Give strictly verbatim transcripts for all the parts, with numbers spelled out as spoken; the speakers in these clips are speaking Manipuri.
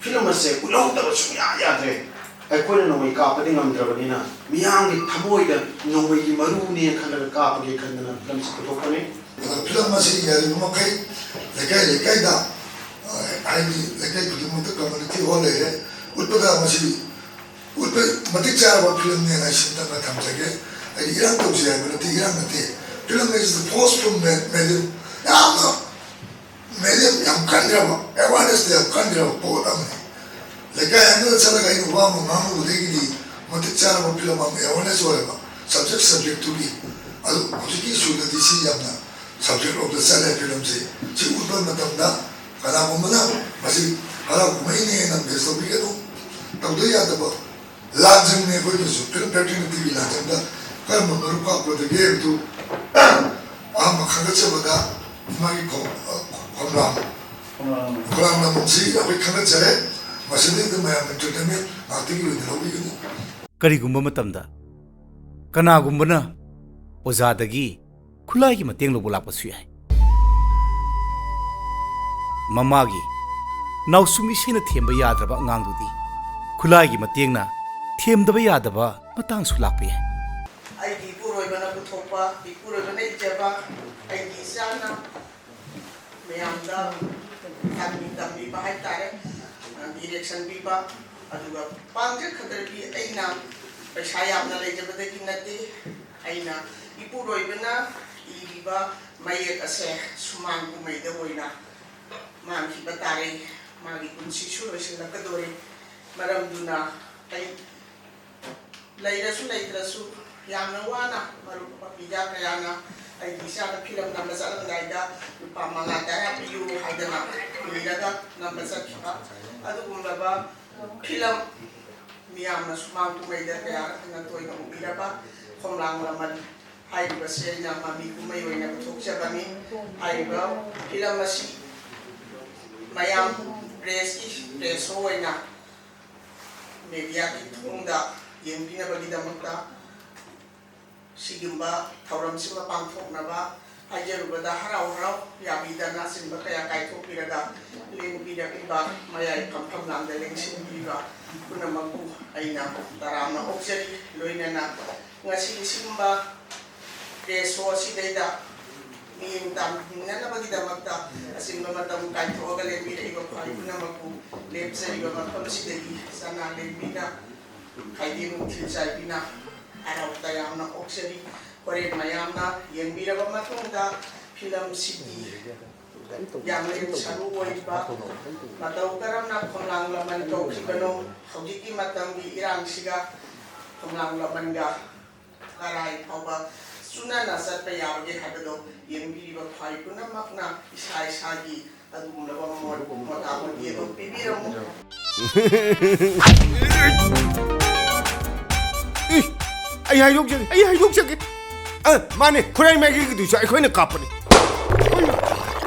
ꯐꯤꯂꯝ ꯑꯁꯦ ꯎꯠꯍꯧꯗꯕ ꯁꯨꯡꯌꯥ ꯌꯥꯗ꯭ꯔꯦ꯫ ꯑꯩꯈꯣꯏꯅ ꯅꯣꯡꯃꯩ ꯀꯥꯞꯄꯗꯤ ꯉꯝꯗ꯭ꯔꯕꯅꯤꯅ, ꯃꯤꯌꯥꯝꯒꯤ ꯊꯃꯣꯏꯗ ꯅꯣꯡꯃꯩꯒꯤ ꯃꯔꯨꯅꯦ ꯈꯜꯂꯒ ꯀꯥꯞꯄꯒꯦ ꯈꯟꯗꯅ ꯐꯤꯂꯝꯁꯤ ꯄꯨꯊꯣꯛꯄꯅꯤ꯫ ꯑꯗꯣ ꯐꯤꯂꯝ ꯑꯁꯤ ꯌꯥꯔꯤꯕ ꯃꯈꯩ ꯂꯩꯀꯥꯏ ꯂꯩꯀꯥꯏꯗ, ꯑ, ꯍꯥꯏꯗꯤ ꯂꯩꯀꯥꯏ ꯈꯨꯗꯤꯡꯃꯛꯇ community hall ꯂꯩꯔꯦ, ꯎꯠꯄꯗ ꯃꯁꯤ ꯎꯠꯄ ꯃꯇꯤꯛ ꯆꯥꯔꯕ ꯐꯤꯂꯝꯅꯦꯅ ꯑꯩ ꯁꯤꯝꯇꯪꯒ ꯊꯝꯖꯒꯦ꯫ ꯑꯩ ꯏꯔꯥꯡ ꯇꯧꯁꯤ ꯍꯥꯏꯕ ꯅꯠꯇꯦ, ꯏꯔꯥꯡ ꯅꯠꯇꯦ꯫ Film is the forceful me-, medium꯫ ꯌꯥꯝꯅ medium ꯌꯥꯝ ꯀꯟꯈ꯭ꯔꯕ, awareness ꯇ ꯌꯥꯝ ꯀꯟꯈ꯭ꯔꯕ ꯄꯣꯠ ꯑꯃꯅꯤ꯫ ꯂꯩꯀꯥꯏ ꯑꯃꯗ ꯆꯠꯂꯒ ꯑꯩꯅ ꯋꯥ ꯑꯃ ꯉꯥꯡꯉꯨꯕꯗꯒꯤꯗꯤ ꯃꯇꯤꯛ ꯆꯥꯔꯕ ꯐꯤꯂꯝ ꯑꯃ awareness ꯑꯣꯏꯔꯕ subject, subject ꯇꯨꯒꯤ꯫ ꯑꯗꯨ ꯍꯧꯖꯤꯛꯀꯤ ꯏꯁꯨꯗꯗꯤ ꯁꯤ ꯌꯥꯝꯅ subject ꯔꯣꯝꯗ ꯆꯠꯂꯦ ꯐꯤꯂꯝꯁꯤ꯫ ꯁꯤ ꯎꯠꯄ ꯃꯇꯝꯗ ꯀꯅꯥꯒꯨꯝꯕꯅ ꯃꯁꯤ ꯍꯔꯥꯎ ꯀꯨꯝꯍꯩꯅꯦꯅ miss ꯇꯧꯕꯤꯒꯅꯨ꯫ ꯇꯧꯗ ꯌꯥꯗꯕ ꯂꯥꯟꯖꯪꯅꯤ ꯑꯩꯈꯣꯏꯒꯤꯁꯨ꯫ Film Factory ꯅ ꯇꯤꯚꯤ ꯂꯥꯟꯖꯪꯗ ꯀꯔꯝꯕ ꯃꯔꯨꯞ ꯀꯥꯞꯀꯗꯒꯦ ꯍꯥꯏꯕꯗꯨ ꯑꯍꯥꯟꯕ ꯈꯪꯒꯠꯆꯕꯗ ꯃꯥꯒꯤ ꯈꯣ-, ꯈꯣꯝꯂꯥꯡ, ꯈꯣꯝꯂꯥꯡ ꯂꯝꯗꯝꯁꯤ ꯑꯩꯈꯣꯏ ꯈꯪꯒꯠꯆꯔꯦ꯫ ꯃꯁꯤꯗꯩꯗ ꯃꯌꯥꯝ entertainment ꯉꯥꯛꯇꯒꯤ ꯑꯣꯏꯅ ꯂꯧꯕꯤꯒꯅꯤ꯫ ꯀꯔꯤꯒꯨꯝꯕ ꯃꯇꯝꯗ ꯀꯅꯥꯒꯨꯝꯕꯅ ꯑꯣꯖꯥꯗꯒꯤ ꯈꯨꯠꯂꯥꯏꯒꯤ ꯃꯇꯦꯡ ꯂꯧꯕ ꯂꯥꯛꯄꯁꯨ ꯌꯥꯏ꯫ ꯃꯃꯥꯒꯤ ꯅꯥꯎꯁꯨꯝ ꯏꯁꯩꯅ ꯊꯦꯝꯕ ꯌꯥꯗ꯭ꯔꯕ ꯑꯉꯥꯡꯗꯨꯗꯤ ꯈꯨꯠꯂꯥꯏꯒꯤ ꯃꯇꯦꯡꯅ ꯊꯦꯝꯗꯕ ꯌꯥꯗꯕ ꯃꯇꯥꯡꯁꯨ ꯂꯥꯛꯄ ꯌꯥꯏ꯫ ꯑꯩꯒꯤ ꯏꯄꯨꯔꯣꯏꯕꯅ ꯄꯨꯊꯣꯛꯄ, ꯏꯄꯨꯔꯣꯏꯕꯅ ꯏꯖꯕ, ꯑꯩꯒꯤ ꯏꯆꯥꯅ ꯃꯌꯥꯝꯗ ꯇꯝꯕꯤ-, ꯇꯝꯕꯤꯕ ꯍꯥꯏꯇꯥꯔꯦ, direction ꯄꯤꯕ, ꯑꯗꯨꯒ ꯄꯥꯝꯖ ꯈꯗꯔꯕꯤ ꯑꯩꯅ ꯄꯩꯁꯥ ꯌꯥꯝꯅ ꯂꯩꯖꯕꯗꯒꯤ ꯅꯠꯇꯦ, ꯑꯩꯅ ꯏꯄꯨꯔꯣꯏꯕꯅ ꯏꯔꯤꯕ ꯃꯌꯦꯛ ꯑꯁꯦ ꯁꯨꯃꯥꯡ ꯀꯨꯝꯍꯩꯗ ꯑꯣꯏꯅ ꯃꯥꯡꯈꯤꯕ ꯇꯥꯔꯦ꯫ ꯃꯥꯒꯤ ꯄꯨꯟꯁꯤꯁꯨ ꯂꯣꯏꯁꯤꯜꯂꯛꯀꯗꯣꯔꯦ꯫ ꯃꯔꯝꯗꯨꯅ ꯑꯩ ꯂꯩꯔꯁꯨ ꯂꯩꯇ꯭ꯔꯁꯨ ꯌꯥꯝꯅ ꯋꯥꯅ ꯃꯔꯨꯞ ꯃꯄꯤꯖꯥ ꯀꯌꯥꯅ ꯑꯩꯒꯤ ꯏꯆꯥꯅ ꯐꯤꯂꯝ ꯅꯝꯕ ꯆꯠꯂꯝꯗꯥꯏꯗ ꯂꯨꯄꯥ ꯃꯉꯥ ꯇꯔꯥ ꯄꯤꯌꯨ ꯍꯥꯏꯗꯅ ꯅꯤꯔꯒ ꯅꯝꯕ ꯆꯠꯈꯤꯕ ꯑꯗꯨꯒꯨꯝꯂꯕ ꯐꯤꯂꯝ ꯃꯤꯌꯥꯝꯅ ꯁꯨꯃꯥꯡ ꯀꯨꯝꯍꯩꯗ ꯀꯌꯥ ꯍꯦꯟꯅ ꯇꯣꯏꯅ ꯎꯕꯤꯔꯕ ꯈꯣꯝꯂꯥꯡ ꯂꯃꯟ ꯍꯥꯏꯔꯤꯕꯁꯦ ꯑꯩꯅ ꯃꯃꯤ ꯀꯨꯝꯍꯩ ꯑꯣꯏꯅ ꯄꯨꯊꯣꯛꯆꯕꯅꯤ꯫ ꯍꯥꯏꯔꯤꯕ ꯐꯤꯂꯝ ꯑꯁꯤ ꯃꯌꯥꯝ press ꯀꯤ, press show ꯑꯣꯏꯅ media ꯒꯤ ꯊꯣꯡꯗ ꯌꯦꯡꯕꯤꯅꯕꯒꯤꯗꯃꯛꯇ ꯁꯤꯒꯨꯝꯕ ꯊꯧꯔꯝꯁꯤꯃ ꯄꯥꯡꯊꯣꯛꯅꯕ ꯍꯥꯏꯖꯔꯨꯕꯗ ꯍꯔꯥꯎ ꯍꯔꯥꯎ ꯌꯥꯕꯤꯗꯅ ꯑꯆꯤꯟꯕ ꯀꯌꯥ ꯀꯥꯏꯊꯣꯛꯄꯤꯔꯒ ꯂꯦꯡꯕꯤꯔꯛꯂꯤꯕ ꯃꯌꯥꯏ ꯐꯝꯐꯝ ꯂꯥꯡꯗ ꯂꯦꯡꯁꯤꯟꯕꯤꯕ ꯄꯨꯝꯅꯃꯛꯄꯨ ꯑꯩꯅ ꯇꯔꯥꯝꯅ ꯑꯣꯛꯆꯔꯤ꯫ ꯂꯣꯏꯅꯅ ꯉꯁꯤ ꯑꯁꯤꯒꯨꯝꯕ ꯄ꯭ꯔꯦꯁ ꯁꯣ ꯑꯁꯤꯗꯩꯗ ꯃꯤꯠꯌꯦꯡ ꯇꯥꯃꯤꯟꯅꯅꯕꯒꯤꯗꯃꯛꯇ ꯑꯆꯤꯟꯕ ꯃꯇꯝ ꯀꯥꯏꯊꯣꯛꯑꯒ ꯂꯦꯡꯕꯤꯔꯛꯏꯕ ꯈ꯭ꯋꯥꯏ ꯄꯨꯝꯅꯃꯛꯄꯨ ꯂꯦꯞꯆꯔꯤꯕ ꯃꯐꯝꯁꯤꯗꯒꯤ ꯆꯅꯥ ꯂꯦꯡꯕꯤꯅ ꯈꯥꯏꯗꯦꯝ ꯅꯨꯡꯊꯤꯜ ꯆꯥꯏꯕꯤꯅ ꯍꯔꯥꯎ ꯇꯌꯥꯝꯅ ꯑꯣꯛꯆꯔꯤ꯫ ꯍꯣꯔꯦꯟ ꯃꯌꯥꯝꯅ ꯌꯦꯡꯕꯤꯔꯕ ꯃꯇꯨꯡꯗ ꯐꯤꯂꯝꯁꯤꯒꯤ ꯌꯥꯝꯅ ꯁꯔꯨ ꯑꯣꯏꯕ ꯃꯇꯧ ꯀꯔꯝꯅ ꯈꯣꯝꯂꯥꯡ ꯂꯃꯟ ꯀꯧꯈꯤꯕꯅꯣ, ꯍꯧꯖꯤꯛꯀꯤ ꯃꯇꯝꯒꯤ ꯏꯔꯥꯡꯁꯤꯒ ꯈꯣꯝꯂꯥꯡ ꯂꯃꯟꯒ ꯀꯔꯥꯏ ꯐꯥꯎꯕ ꯆꯨꯅꯅ ꯆꯠꯄ ꯌꯥꯕꯒꯦ ꯍꯥꯏꯕꯗꯣ ꯌꯦꯡꯕꯤꯔꯤꯕ ꯈ꯭ꯋꯥꯏ ꯄꯨꯝꯅꯃꯛꯅ ꯏꯁꯥ ꯏꯁꯥꯒꯤ ꯑꯗꯨꯒꯨꯝꯂꯕ ꯃꯣꯠ ꯃꯣꯇꯥꯃꯣꯇꯤ ꯑꯗꯨꯝ ꯄꯤꯕꯤꯔꯝꯃꯨ꯫ ꯑꯦ, ꯑꯩ ꯍꯥꯏꯗꯣꯛꯆꯒꯦ, ꯑꯩ ꯍꯥꯏꯗꯣꯛꯆꯒꯦ꯫ ꯑ, ꯃꯥꯅꯦ, ꯈꯨꯔꯥꯏ ꯃꯥꯏꯀꯩꯒꯤꯗꯨꯁꯨ ꯑꯩꯈꯣꯏꯅ ꯀꯥꯞꯄꯅꯤ꯫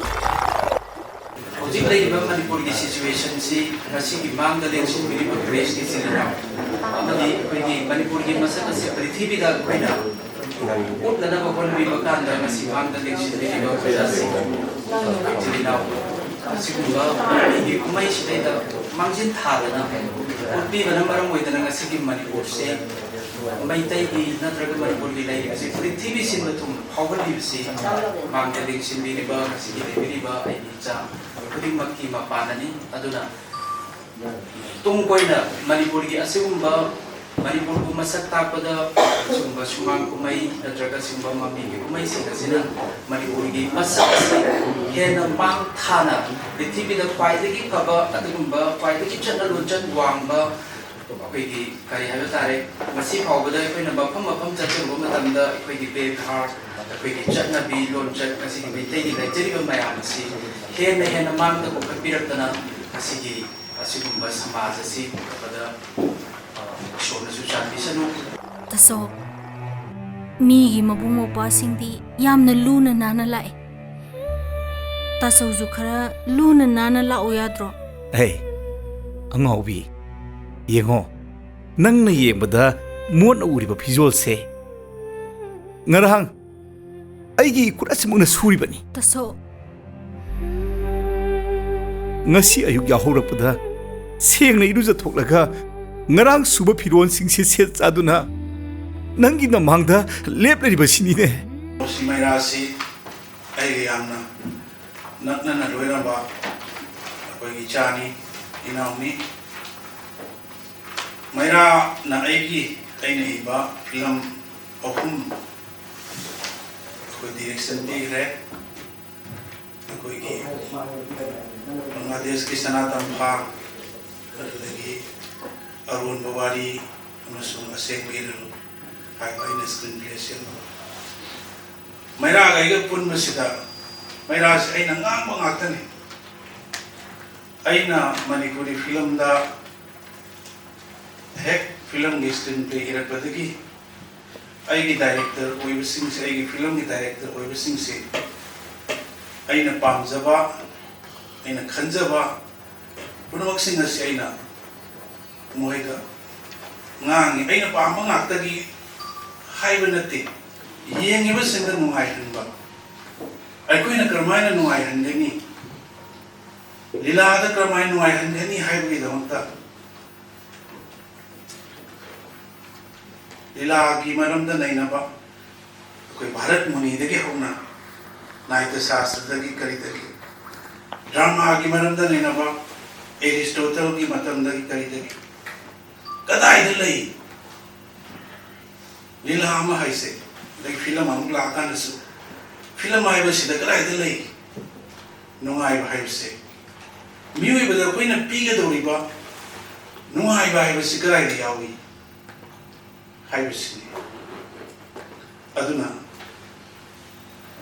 ꯍꯧꯖꯤꯛ ꯂꯩꯔꯤꯕ ꯃꯅꯤꯄꯨꯔꯒꯤ ꯁꯤꯆꯨꯋꯦꯁꯟꯁꯤ ꯉꯁꯤꯒꯤ ꯃꯥꯡꯗ ꯂꯦꯡꯁꯤꯟꯕꯤꯔꯤꯕ ꯄ꯭ꯔꯦꯁꯀꯤ ꯏꯆꯤꯜ ꯏꯅꯥꯎ ꯑꯃꯗꯤ ꯑꯩꯈꯣꯏꯒꯤ ꯃꯅꯤꯄꯨꯔꯒꯤ ꯃꯁꯛ ꯑꯁꯤ ꯄ꯭ꯔꯤꯊꯤꯕꯤꯗ ꯑꯩꯈꯣꯏꯅ ꯎꯠꯅꯅꯕ ꯍꯣꯠꯅꯕꯤꯕ ꯀꯥꯟꯗ ꯉꯁꯤ ꯃꯥꯡꯗ ꯂꯦꯡꯁꯤꯟꯕꯤꯔꯤꯕ ꯄ꯭ꯔꯖꯥꯁꯤꯡ ꯏꯆꯤꯜ ꯏꯅꯥꯎ ꯑꯁꯤꯒꯨꯝꯕ ꯃꯤꯒꯤ ꯀꯨꯝꯍꯩꯁꯤꯗꯩꯗ ꯃꯥꯡꯖꯤꯟ ꯊꯥꯗꯅ ꯎꯠꯄꯤꯕꯅ ꯃꯔꯝ ꯑꯣꯏꯗꯅ ꯉꯁꯤꯒꯤ ꯃꯅꯤꯄꯨꯔꯁꯦ ꯃꯩꯇꯩꯒꯤ ꯅꯠꯇ꯭ꯔꯒ ꯃꯅꯤꯄꯨꯔꯒꯤ ꯂꯩꯔꯤꯕꯁꯤ ꯄ꯭ꯔꯤꯊꯤꯕꯤ ꯁꯤꯟꯕ ꯊꯨꯡꯅ ꯐꯥꯎꯍꯜꯂꯤꯕꯁꯤ ꯃꯥꯡꯗ ꯂꯦꯡꯁꯤꯟꯕꯤꯔꯤꯕ ꯉꯁꯤꯒꯤ ꯂꯩꯕꯤꯔꯤꯕ ꯑꯩꯒꯤ ꯏꯆꯥ ꯈꯨꯗꯤꯡꯃꯛꯀꯤ ꯃꯄꯥꯟꯅꯅꯤ꯫ ꯑꯗꯨꯅ ꯇꯨꯡ ꯀꯣꯏꯅ ꯃꯅꯤꯄꯨꯔꯒꯤ ꯑꯁꯤꯒꯨꯝꯕ ꯃꯅꯤꯄꯨꯔꯕꯨ ꯃꯁꯛ ꯇꯥꯛꯄꯗ ꯑꯁꯤꯒꯨꯝꯕ ꯁꯨꯃꯥꯡ ꯀꯨꯝꯍꯩ ꯅꯠꯇ꯭ꯔꯒ ꯑꯁꯤꯒꯨꯝꯕ ꯃꯃꯤꯒꯤ ꯀꯨꯝꯍꯩꯁꯤꯡ ꯑꯁꯤꯅ ꯃꯅꯤꯄꯨꯔꯒꯤ ꯃꯁꯛ ꯑꯁꯤ ꯍꯦꯟꯅ ꯃꯥꯡ ꯊꯥꯅ ꯄ꯭ꯔꯤꯊꯤꯕꯤꯗ ꯈ꯭ꯋꯥꯏꯗꯒꯤ ꯐꯕ ꯑꯗꯨꯒꯨꯝꯕ ꯈ꯭ꯋꯥꯏꯗꯒꯤ ꯆꯠꯅ ꯂꯣꯟꯆꯠ ꯋꯥꯡꯕ ꯑꯩꯈꯣꯏꯒꯤ ꯀꯔꯤ ꯍꯥꯏꯕ ꯇꯥꯔꯦ, ꯉꯁꯤ ꯐꯥꯎꯕꯗ ꯑꯩꯈꯣꯏꯅ ꯃꯐꯝ ꯃꯐꯝ ꯆꯠꯆꯔꯨꯕ ꯃꯇꯝꯗ ꯑꯩꯈꯣꯏꯒꯤ ꯕꯦꯕꯥꯔ, ꯑꯩꯈꯣꯏꯒꯤ ꯆꯠꯅꯕꯤ ꯂꯣꯟꯆꯠ, ꯉꯁꯤꯒꯤ ꯃꯩꯇꯩꯒꯤ ꯂꯩꯖꯔꯤꯕ ꯃꯌꯥꯝ ꯑꯁꯤ ꯍꯦꯟꯅ ꯍꯦꯟꯅ ꯃꯥꯡꯗ ꯄꯨꯈꯠꯄꯤꯔꯛꯇꯅ ꯉꯁꯤꯒꯤ ꯑꯁꯤꯒꯨꯝꯕ ꯁꯃꯥꯖ ꯑꯁꯤ ꯄꯨꯈꯠꯄꯗ, ꯑ, ꯏꯁꯣꯔꯅꯁꯨ ꯆꯥꯟꯕꯤꯁꯅꯨ꯫ ꯇꯥꯆꯧ, ꯃꯤꯒꯤ ꯃꯕꯨꯡ ꯃꯧꯄ꯭ꯋꯥꯁꯤꯡꯗꯤ ꯌꯥꯝꯅ ꯂꯨꯅ ꯅꯥꯟꯅ ꯂꯥꯛꯏ꯫ ꯇꯥꯆꯧꯁꯨ ꯈꯔ ꯂꯨꯅ ꯅꯥꯟꯅ ꯂꯥꯛꯎ ꯌꯥꯗ꯭ꯔꯣ? ꯍꯦ, ꯑꯉꯥꯎꯕꯤ, ꯌꯦꯡꯉꯣ, ꯅꯪꯅ ꯌꯦꯡꯕꯗ ꯃꯣꯠꯅ ꯎꯔꯤꯕ ꯐꯤꯖꯣꯜꯁꯦ ꯉꯔꯥꯡ ꯑꯩꯒꯤ ꯏꯈꯨꯠ ꯑꯁꯤꯃꯛꯅ ꯁꯨꯔꯤꯕꯅꯤ꯫ ꯇꯥꯁꯣ꯫ ꯉꯁꯤ ꯑꯌꯨꯛ ꯌꯥꯍꯧꯔꯛꯄꯗ ꯁꯦꯡꯅ ꯏꯔꯨꯖꯊꯣꯛꯂꯒ ꯉꯔꯥꯡ ꯁꯨꯕ ꯐꯤꯔꯣꯜꯁꯤꯡꯁꯦ ꯁꯦꯠ ꯆꯥꯗꯨꯅ ꯅꯪꯒꯤ ꯅꯃꯥꯡꯗ ꯂꯦꯞꯂꯤꯕꯁꯤꯅꯤꯅꯦ꯫ ꯃꯁꯤ ꯃꯩꯔꯥꯁꯤ ꯑꯩꯒ ꯌꯥꯝꯅ ꯅꯛꯅꯅ ꯂꯣꯏꯅꯕ ꯑꯩꯈꯣꯏꯒꯤ ꯏꯆꯥꯅꯤ, ꯏꯅꯥꯎꯅꯤ꯫ ꯃꯩꯔꯥꯅ ꯑꯩꯒꯤ, ꯑꯩꯅ ꯏꯕ ꯐꯤꯂꯝ ꯑꯍꯨꯝ ꯑꯩꯈꯣꯏ ꯗꯤꯔꯦꯛꯁꯟ ꯄꯤꯈ꯭ꯔꯦ꯫ ꯑꯩꯈꯣꯏꯒꯤ ꯕꯪꯒ꯭ꯂꯥꯗꯦꯁꯀꯤ ꯁꯅꯥ ꯇꯝꯐꯥ, ꯑꯗꯨꯗꯒꯤ ꯑꯔꯣꯟꯕ ꯋꯥꯔꯤ ꯑꯃꯁꯨꯡ ꯑꯁꯦꯡꯕ ꯏꯔꯜ ꯍꯥꯏꯕ ꯑꯩꯅ ꯁ꯭ꯀ꯭ꯔꯤꯟ ꯄ꯭ꯂꯦ ꯁꯦꯝꯕ꯫ ꯃꯩꯔꯥꯒ ꯑꯩꯒ ꯄꯨꯟꯕꯁꯤꯗ ꯃꯩꯔꯥꯁꯤ ꯑꯩꯅ ꯉꯥꯡꯕ ꯉꯥꯛꯇꯅꯤ꯫ ꯑꯩꯅ ꯃꯅꯤꯄꯨꯔꯤ ꯐꯤꯂꯝꯗ ꯍꯦꯛ ꯐꯤꯂꯝꯒꯤ ꯁ꯭ꯀ꯭ꯔꯤꯟ ꯄ꯭ꯂꯦ ꯏꯔꯛꯄꯗꯒꯤ ꯑꯩꯒꯤ ꯗꯥꯏꯔꯦꯛꯇꯔ ꯑꯣꯏꯕꯁꯤꯡꯁꯦ, ꯑꯩꯒꯤ ꯐꯤꯂꯝꯒꯤ ꯗꯥꯏꯔꯦꯛꯇꯔ ꯑꯣꯏꯕꯁꯤꯡꯁꯦ ꯑꯩꯅ ꯄꯥꯝꯖꯕ, ꯑꯩꯅ ꯈꯟꯖꯕ ꯄꯨꯝꯅꯃꯛꯁꯤꯡ ꯑꯁꯤ ꯑꯩꯅ ꯃꯈꯣꯏꯗ ꯉꯥꯡꯉꯤ꯫ ꯑꯩꯅ ꯄꯥꯝꯕ ꯉꯥꯛꯇꯒꯤ ꯍꯥꯏꯕ ꯅꯠꯇꯦ, ꯌꯦꯡꯉꯤꯕꯁꯤꯡꯗ ꯅꯨꯡꯉꯥꯏꯍꯟꯕ꯫ ꯑꯩꯈꯣꯏꯅ ꯀꯔꯝꯍꯥꯏꯅ ꯅꯨꯡꯉꯥꯏꯍꯟꯒꯅꯤ, ꯂꯤꯂꯥꯗ ꯀꯔꯝꯍꯥꯏꯅ ꯅꯨꯡꯉꯥꯏꯍꯟꯒꯅꯤ ꯍꯥꯏꯕꯒꯤꯗꯃꯛꯇ ꯂꯤꯂꯥꯒꯤ ꯃꯔꯝꯗ ꯅꯩꯅꯕ, ꯑꯩꯈꯣꯏ ꯚꯥꯔꯠ ꯃꯨꯅꯤꯗꯒꯤ ꯍꯧꯅ ꯅꯥꯏꯇ ꯁꯥꯁꯇ꯭ꯔꯗꯒꯤ ꯀꯔꯤꯗꯒꯤ, ꯗ꯭ꯔꯃꯥꯒꯤ ꯃꯔꯝꯗ ꯅꯩꯅꯕ, ꯑꯦꯔꯤꯁꯇꯣꯇꯜꯒꯤ ꯃꯇꯝꯗꯒꯤ ꯀꯔꯤꯗꯒꯤ ꯀꯗꯥꯏꯗ ꯂꯩ? ꯂꯤꯂꯥ ꯑꯃ ꯍꯥꯏꯁꯦ, ꯑꯗꯒꯤ ꯐꯤꯂꯝ ꯑꯃꯨꯛ ꯂꯥꯛꯑꯀꯥꯟꯗꯁꯨ ꯐꯤꯂꯝ ꯍꯥꯏꯕꯁꯤꯗ ꯀꯗꯥꯏꯗ ꯂꯩ? ꯅꯨꯡꯉꯥꯏꯕ ꯍꯥꯏꯕꯁꯦ, ꯃꯤꯑꯣꯏꯕꯗ ꯑꯩꯈꯣꯏꯅ ꯄꯤꯒꯗꯧꯔꯤꯕ ꯅꯨꯡꯉꯥꯏꯕ ꯍꯥꯏꯕꯁꯤ ꯀꯗꯥꯏꯗ ꯌꯥꯎꯏ ꯍꯥꯏꯕꯁꯤꯅꯤ꯫ ꯑꯗꯨꯅ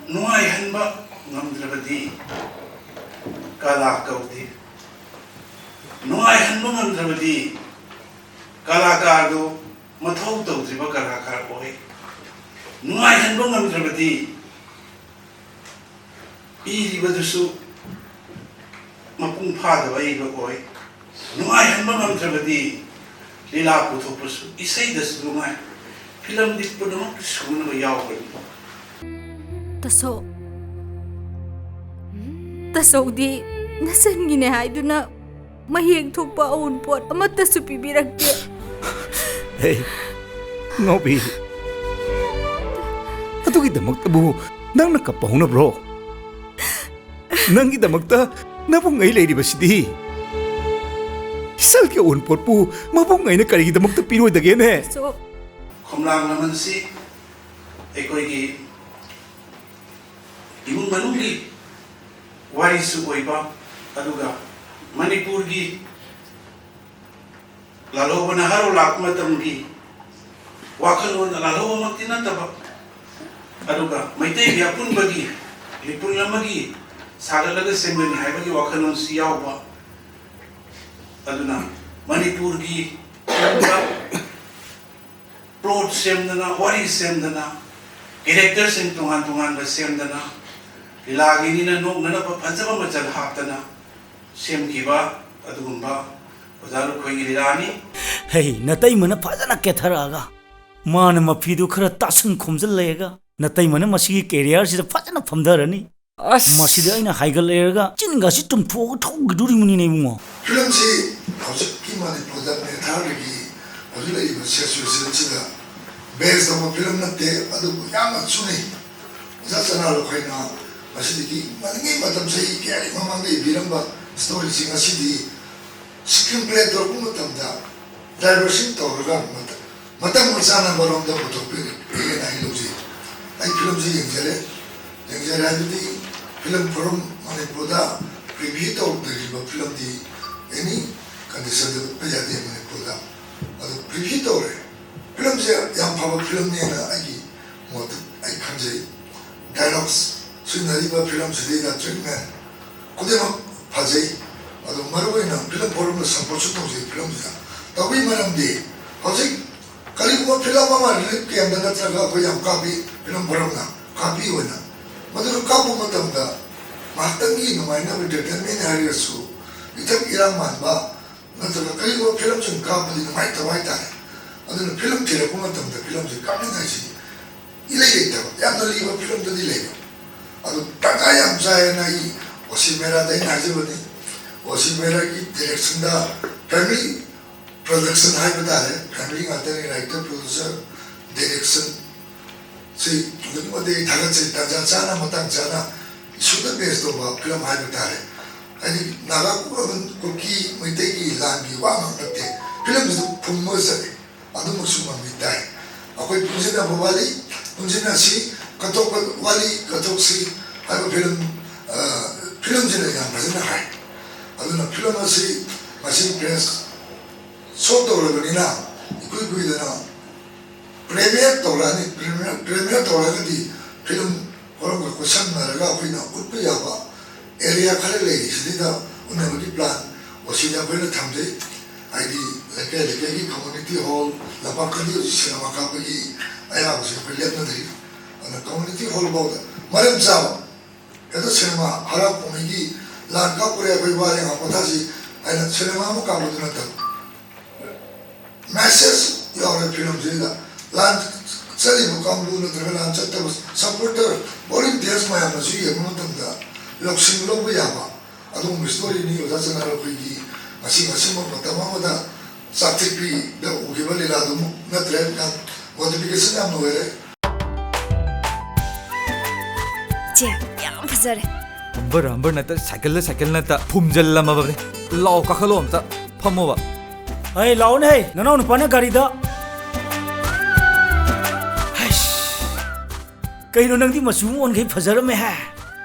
ꯅꯨꯡꯉꯥꯏꯍꯟꯕ ꯉꯝꯗ꯭ꯔꯕꯗꯤ ꯀꯂꯥ ꯀꯧꯗꯦ꯫ ꯅꯨꯡꯉꯥꯏꯍꯟꯕ ꯉꯝꯗ꯭ꯔꯕꯗꯤ ꯀꯂꯥꯀꯥꯔꯗꯨ ꯃꯊꯧ ꯇꯧꯗ꯭ꯔꯤꯕ ꯀꯂꯥꯀꯥꯔ ꯑꯣꯏ꯫ ꯅꯨꯡꯉꯥꯏꯍꯟꯕ ꯉꯝꯗ꯭ꯔꯕꯗꯤ ꯏꯔꯤꯕꯗꯨꯁꯨ ꯃꯄꯨꯡ ꯐꯥꯗꯕ ꯏꯕ ꯑꯣꯏ꯫ ꯅꯨꯡꯉꯥꯏꯍꯟꯕ ꯉꯝꯗ꯭ꯔꯕꯗꯤ ꯂꯤꯂꯥ ꯄꯨꯊꯣꯛꯄꯁꯨ, ꯏꯁꯩꯗꯁꯨ ꯅꯨꯡꯉꯥꯏ, ꯐꯤꯂꯝꯗꯤ ꯄꯨꯝꯅꯃꯛ ꯁꯨꯅꯕ ꯌꯥꯎꯕꯅꯤ꯫ ꯇꯥꯆꯧ, ꯇꯥꯆꯧꯗꯤ ꯅꯆꯟꯒꯤꯅꯦ ꯍꯥꯏꯗꯨꯅ ꯃꯌꯦꯛ ꯊꯣꯛꯄ ꯑꯎꯟꯄꯣꯠ ꯑꯃꯠꯇꯁꯨ ꯄꯤꯕꯤꯔꯛꯇꯦ꯫ ꯍꯦ, ꯉꯥꯎꯕꯤ, ꯑꯗꯨꯒꯤꯗꯃꯛꯇꯕꯨ ꯅꯪꯅ ꯀꯞꯄ ꯍꯧꯅꯕ꯭ꯔꯣ? ꯅꯪꯒꯤꯗꯃꯛꯇ ꯅꯕꯨꯡ ꯑꯩ ꯂꯩꯔꯤꯕꯁꯤꯗꯤ꯫ ꯏꯆꯜꯒꯤ ꯑꯎꯟꯄꯣꯠꯄꯨ ꯃꯕꯨꯡ ꯑꯩꯅ ꯀꯔꯤꯒꯤꯗꯃꯛꯇ ꯄꯤꯔꯣꯏꯗꯒꯦꯅꯦ? ꯇꯥꯆꯧ꯫ ꯈꯣꯝꯂꯥꯡ ꯂꯃꯟꯁꯤ ꯑꯩꯈꯣꯏꯒꯤ ꯏꯃꯨꯡ ꯃꯅꯨꯡꯒꯤ ꯋꯥꯔꯤꯁꯨ ꯑꯣꯏꯕ, ꯑꯗꯨꯒ ꯃꯅꯤꯄꯨꯔꯒꯤ ꯂꯥꯜꯍꯧꯕ ꯅꯍꯥꯔꯣꯜ ꯂꯥꯛꯄ ꯃꯇꯝꯒꯤ ꯋꯥꯈꯜꯂꯣꯟ, ꯂꯥꯜꯍꯧꯕꯃꯛꯇꯤ ꯅꯠꯇꯕ, ꯑꯗꯨꯒ ꯃꯩꯇꯩꯒꯤ ꯑꯄꯨꯟꯕꯒꯤ ꯃꯤꯄꯨꯟ ꯑꯃꯒꯤ ꯁꯥꯒꯠꯂꯒ ꯁꯦꯝꯒꯅꯤ ꯍꯥꯏꯕꯒꯤ ꯋꯥꯈꯜꯂꯣꯟꯁꯤ ꯌꯥꯎꯕ꯫ ꯑꯗꯨꯅ ꯃꯅꯤꯄꯨꯔꯒꯤ ꯄ꯭ꯂꯣꯠ ꯁꯦꯝꯗꯅ, ꯋꯥꯔꯤ ꯁꯦꯝꯗꯅ, ꯀꯦꯔꯦꯛꯇꯔꯁꯤꯡ ꯇꯣꯉꯥꯟ ꯇꯣꯉꯥꯟꯕ ꯁꯦꯝꯗꯅ, ꯂꯤꯂꯥꯒꯤꯅꯤꯅ ꯅꯣꯛꯅꯅꯕ ꯐꯖꯕ ꯃꯆꯜ ꯍꯥꯞꯇꯅ ꯁꯦꯝꯈꯤꯕ ꯑꯗꯨꯒꯨꯝꯕ ꯑꯣꯖꯥ ꯂꯨꯈꯣꯏꯒꯤ ꯂꯤꯂꯥꯅꯤ꯫ ꯍꯩ, ꯅꯇꯩꯃꯅ ꯐꯖꯅ ꯀꯦꯊꯔꯛꯑꯒ, ꯃꯥꯅ ꯃꯐꯤꯗꯨ ꯈꯔ ꯇꯥꯁꯟ ꯈꯣꯝꯖꯤꯜ ꯂꯩꯔꯒ, ꯅꯇꯩꯃꯅ ꯃꯁꯤꯒꯤ ꯀꯦꯔꯤꯌꯔꯁꯤꯗ ꯐꯖꯅ ꯐꯝꯊꯔꯅꯤ꯫ ꯑꯁ! ꯃꯁꯤꯗ ꯑꯩꯅ ꯍꯥꯏꯒꯠꯂꯦꯔꯒ ꯆꯤꯟꯒꯁꯤ ꯇꯨꯝꯊꯣꯛꯑꯒ ꯊꯣꯛꯈꯤꯗꯣꯔꯤꯕꯅꯤꯅꯦ, ꯏꯕꯨꯡꯉꯣ꯫ ꯐꯤꯂꯝꯁꯤ ꯍꯧꯖꯤꯛꯀꯤ ꯃꯅꯤꯄꯨꯔꯗ ꯃꯦꯊꯥꯔꯒꯤ ꯍꯧꯖꯤꯛ ꯂꯩꯔꯤꯕ ꯁꯤꯆꯨꯋꯦꯁꯟꯁꯤꯗ ꯕꯦꯁ ꯇꯧꯕ ꯐꯤꯂꯝ ꯅꯠꯇꯦ, ꯑꯗꯨꯕꯨ ꯌꯥꯝꯅ ꯆꯨꯅꯩ꯫ ꯑꯣꯖꯥ ꯆꯅꯥ ꯂꯨꯈꯣꯏꯅ ꯃꯁꯤꯗꯒꯤ ꯃꯅꯤꯡꯒꯤ ꯃꯇꯝ ꯆꯍꯤ ꯀꯌꯥꯒꯤ ꯃꯃꯥꯡꯗ ꯏꯕꯤꯔꯝꯕ ꯁ꯭ꯇꯣꯔꯤꯁꯤꯡ ꯑꯁꯤꯗꯤ ꯁ꯭ꯀ꯭ꯔꯤꯟ ꯄ꯭ꯂꯦ ꯇꯧꯔꯛꯄ ꯃꯇꯝꯗ ꯗꯥꯏꯚꯔꯁꯟ ꯇꯧꯔꯒ ꯃꯇꯝ, ꯃꯇꯝ ꯆꯥꯅꯕꯔꯣꯝꯗ ꯄꯨꯊꯣꯛꯄꯤꯔꯛꯑꯦꯅ ꯑꯩ ꯂꯧꯖꯩ꯫ ꯑꯩ ꯐꯤꯂꯝꯁꯤ ꯌꯦꯡꯖꯔꯦ꯫ ꯌꯦꯡꯖꯔꯦ ꯍꯥꯏꯕꯗꯤ ꯐꯤꯂꯝ ꯐꯣꯔꯝ ꯃꯅꯤꯄꯨꯔꯗ ꯄ꯭ꯔꯤꯚ꯭ꯌꯨ ꯇꯧꯗ꯭ꯔꯤꯕ ꯐꯤꯂꯝꯗꯤ ꯑꯦꯅꯤ ꯀꯟꯗꯤꯁꯟꯗ ꯎꯠꯄ ꯌꯥꯗꯦ ꯃꯅꯤꯄꯨꯔꯗ꯫ ꯑꯗꯨ ꯄ꯭ꯔꯤꯚ꯭ꯌꯨ ꯇꯧꯔꯦ꯫ ꯐꯤꯂꯝꯁꯦ ꯌꯥꯝ ꯐꯕ ꯐꯤꯂꯝꯅꯦꯅ ꯑꯩꯒꯤ ꯃꯣꯠꯇ ꯑꯩ ꯈꯟꯖꯩ꯫ ꯗꯥꯏꯂꯣꯒꯁ ꯁꯤꯖꯤꯟꯅꯔꯤꯕ ꯐꯤꯂꯝꯁꯤꯗꯩꯗ ꯇ꯭ꯔꯤꯠꯃꯦꯟ ꯈꯨꯗꯤꯡꯃꯛ ꯐꯖꯩ꯫ ꯑꯗꯣ ꯃꯔꯨꯑꯣꯏꯅ ꯐꯤꯂꯝ ꯐꯣꯔꯝꯅ ꯁꯄꯣꯔꯠꯁꯨ ꯇꯧꯖꯩ ꯐꯤꯂꯝꯁꯤꯗ꯫ ꯇꯧꯕꯒꯤ ꯃꯔꯝꯗꯤ ꯍꯧꯖꯤꯛ ꯀꯔꯤꯒꯨꯝꯕ ꯐꯤꯂꯝ ꯑꯃ ꯔꯤꯂꯤꯐ ꯀꯦꯝꯗ ꯅꯠꯇ꯭ꯔꯒ ꯑꯩꯈꯣꯏ ꯌꯥꯝ ꯀꯥꯞꯄꯤ, ꯐꯤꯂꯝ ꯐꯣꯔꯝꯅ ꯀꯥꯞꯄꯤ ꯑꯣꯏꯅ, ꯃꯗꯨꯗ ꯀꯥꯞꯄ ꯃꯇꯝꯗ ꯉꯥꯏꯍꯥꯛꯇꯪꯒꯤ ꯅꯨꯡꯉꯥꯏꯅꯕ, ꯏꯟꯇꯔꯇꯦꯟꯃꯦꯟ ꯍꯥꯏꯔꯒꯁꯨ, ꯏꯊꯛ ꯏꯔꯥꯡ ꯃꯥꯟꯕ ꯅꯠꯇ꯭ꯔꯒ ꯀꯔꯤꯒꯨꯝꯕ ꯐꯤꯂꯝꯁꯤꯡ ꯀꯥꯞꯄꯗꯤ ꯅꯨꯡꯉꯥꯏꯇꯕ ꯍꯥꯏꯇꯥꯔꯦ꯫ ꯑꯗꯨꯅ ꯐꯤꯂꯝ ꯊꯤꯔꯛꯄ ꯃꯇꯝꯗ ꯐꯤꯂꯝꯁꯤ ꯀꯥꯞꯅꯤꯡꯉꯥꯏꯁꯤ ꯏꯂꯩ ꯂꯩꯇꯕ, ꯌꯥꯝꯅ ꯂꯤꯕ ꯐꯤꯂꯝꯗꯗꯤ ꯂꯩꯕ꯫ ꯑꯗꯨ ꯇꯪꯈꯥꯏ ꯌꯥꯝ ꯆꯥꯏꯌꯦꯅ ꯑꯩ ꯑꯣꯁꯤ ꯃꯦꯔꯥꯗ ꯑꯩꯅ ꯍꯥꯏꯖꯕꯅꯤ꯫ ꯑꯣꯁꯤ ꯃꯦꯔꯥꯒꯤ ꯗꯥꯏꯔꯦꯛꯁꯟꯗ ꯐꯦꯃꯤꯂꯤ ꯄ꯭ꯔꯗꯛꯁꯟ ꯍꯥꯏꯕ ꯇꯥꯔꯦ, ꯐꯦꯃꯤꯂꯤ ꯉꯥꯛꯇꯅꯤ, ꯔꯥꯏꯇꯔ, ꯄ꯭ꯔꯣꯗ꯭ꯌꯨꯁꯔ, ꯗꯥꯏꯔꯦꯛꯁꯟ, ꯁꯤ ꯑꯗꯨꯛꯀꯤ ꯃꯇꯤꯛ ꯊꯥꯒꯠꯆꯩ꯫ ꯇꯥꯟꯖꯥ ꯆꯥꯅ, ꯃꯇꯥꯡ ꯆꯥꯅ ꯏꯁꯨꯗ ꯕꯦꯁ ꯇꯧꯕ ꯐꯤꯂꯝ ꯍꯥꯏꯕ ꯇꯥꯔꯦ꯫ ꯍꯥꯏꯗꯤ ꯅꯥꯒꯥ, ꯀꯨꯀꯤ, ꯃꯩꯇꯩꯒꯤ ꯂꯥꯟꯒꯤ ꯋꯥ ꯉꯥꯛ ꯅꯠꯇꯦ, ꯐꯤꯂꯝꯁꯤꯗ ꯐꯨꯝꯃꯒ ꯆꯠꯂꯤ꯫ ꯑꯗꯨꯃꯛꯁꯨ ꯉꯝꯃꯤ ꯇꯥꯏ꯫ ꯑꯩꯈꯣꯏ ꯄꯨꯟꯁꯤꯟꯅꯕ ꯋꯥꯠꯂꯤ, ꯄꯨꯟꯁꯤꯟꯅꯁꯤ, ꯀꯠꯊꯣꯛꯄ ꯋꯥꯠꯂꯤ, ꯀꯠꯊꯣꯛꯁꯤ ꯍꯥꯏꯕ ꯐꯤꯂꯝ, ꯑ, ꯐꯤꯂꯝꯁꯤꯅ ꯌꯥꯝ ꯐꯖꯅ ꯍꯥꯏ꯫ ꯑꯗꯨꯅ ꯐꯤꯂꯝ ꯑꯁꯤ ꯉꯁꯤ ꯄ꯭ꯔꯦꯁ ꯁꯣ ꯇꯧꯔꯕꯅꯤꯅ ꯏꯀꯨꯏ ꯀꯨꯏꯗꯅ ꯄ꯭ꯔꯤꯃꯤꯌꯔ ꯇꯧꯔꯛꯑꯅꯤ꯫ ꯄ꯭ꯔꯤꯃꯤꯌꯔ, ꯄ꯭ꯔꯤꯃꯤꯌꯔ ꯇꯧꯔꯒꯗꯤ ꯐꯤꯂꯝ ꯍꯣꯔꯝꯒ ꯈꯨꯠꯁꯝꯅꯔꯒ ꯑꯩꯈꯣꯏꯅ ꯎꯠꯄ ꯌꯥꯕ ꯑꯦꯔꯤꯌꯥ ꯈꯔ ꯂꯩꯔꯤꯁꯤꯗꯩꯗ ꯎꯠꯅꯕꯒꯤ ꯄ꯭ꯂꯥꯟ ꯑꯣꯁꯤꯗ ꯑꯩꯈꯣꯏꯅ ꯊꯝꯖꯩ꯫ ꯍꯥꯏꯗꯤ ꯂꯩꯀꯥꯏ ꯂꯩꯀꯥꯏꯒꯤ ꯀꯝꯃ꯭ꯌꯨꯅꯤꯇꯤ ꯍꯣꯜ, ꯂꯝꯄꯥꯛꯇꯗꯤ ꯍꯧꯖꯤꯛ ꯁꯤꯅꯦꯃꯥ ꯀꯥꯞꯄꯒꯤ ꯑꯌꯥꯕꯁꯦ ꯑꯩꯈꯣꯏ ꯂꯦꯞꯅꯗ꯭ꯔꯤ꯫ ꯑꯗꯨꯅ ꯀꯝꯃ꯭ꯌꯨꯅꯤꯇꯤ ꯍꯣꯜ ꯐꯥꯎꯗ ꯃꯔꯝ ꯆꯥꯕ, ꯍꯦꯛꯇ ꯁꯤꯅꯦꯃꯥ ꯍꯔꯥꯎ ꯀꯨꯝꯍꯩꯒꯤ ꯂꯥꯟ ꯀꯥꯞꯄꯨꯔꯦ, ꯑꯩꯈꯣꯏ ꯋꯥꯔꯦ, ꯉꯥꯏꯍꯥꯛ ꯄꯣꯊꯥꯁꯤ ꯍꯥꯏꯅ ꯁꯤꯅꯦꯃꯥ ꯑꯃ ꯀꯥꯞꯄꯗꯨ ꯅꯠꯇꯕ, ꯃꯦꯁꯦꯖ ꯌꯥꯎꯔꯦ ꯐꯤꯂꯝꯁꯤꯗ꯫ ꯂꯥꯟ ꯆꯠꯂꯤꯕ ꯀꯥꯡꯕꯨ ꯅꯠꯇ꯭ꯔꯒ ꯂꯥꯟ ꯆꯠꯇꯕ ꯁꯄꯣꯔꯇꯔ, ꯚꯣꯂꯨꯟꯇꯤꯌꯔꯁ ꯃꯌꯥꯝꯅꯁꯨ ꯌꯦꯡꯕ ꯃꯇꯝꯗ ꯂꯧꯁꯤꯡ ꯂꯧꯕ ꯌꯥꯕ ꯑꯗꯨꯒꯨꯝꯕ ꯁ꯭ꯇꯣꯔꯤꯅꯤ꯫ ꯑꯣꯖꯥ ꯆꯅꯥꯔ ꯑꯩꯈꯣꯏꯒꯤ ꯉꯁꯤ, ꯉꯁꯤꯃꯛ ꯃꯇꯝ ꯑꯃꯗ ꯆꯥꯛꯊꯤꯛꯄꯤꯗ ꯎꯈꯤꯕ ꯂꯤꯂꯥꯗꯨꯃꯛ ꯅꯠꯇ꯭ꯔꯦ꯫ ꯌꯥꯝ ꯃꯣꯗꯤꯐꯤꯀꯦꯁꯟ ꯌꯥꯝꯅ ꯑꯣꯏꯔꯦ꯫ ꯏꯆꯦ, ꯌꯥꯝ ꯐꯖꯔꯦ꯫ ꯍꯝꯕꯔ ꯍꯝꯕꯔ ꯅꯠꯇ, ꯁꯥꯏꯀꯜꯗ ꯁꯥꯏꯀꯜ ꯅꯠꯇ, ꯐꯨꯝꯖꯜꯂꯝꯃꯕꯅꯦ꯫ ꯂꯥꯛꯑꯣ, ꯀꯥꯈꯠꯂꯣ, ꯑꯝꯇ ꯐꯝꯃꯣꯕ꯫ ꯑꯩ ꯂꯥꯛꯑꯣꯅꯦ ꯍꯦ, ꯅꯅꯥꯎ ꯅꯨꯄꯥꯅ ꯒꯥꯔꯤꯗ꯫ ꯍꯩꯁ, ꯀꯩꯅꯣ ꯅꯪꯗꯤ ꯃꯆꯨ ꯑꯣꯟꯈꯩ ꯐꯖꯔꯝꯃꯦ ꯍꯦ꯫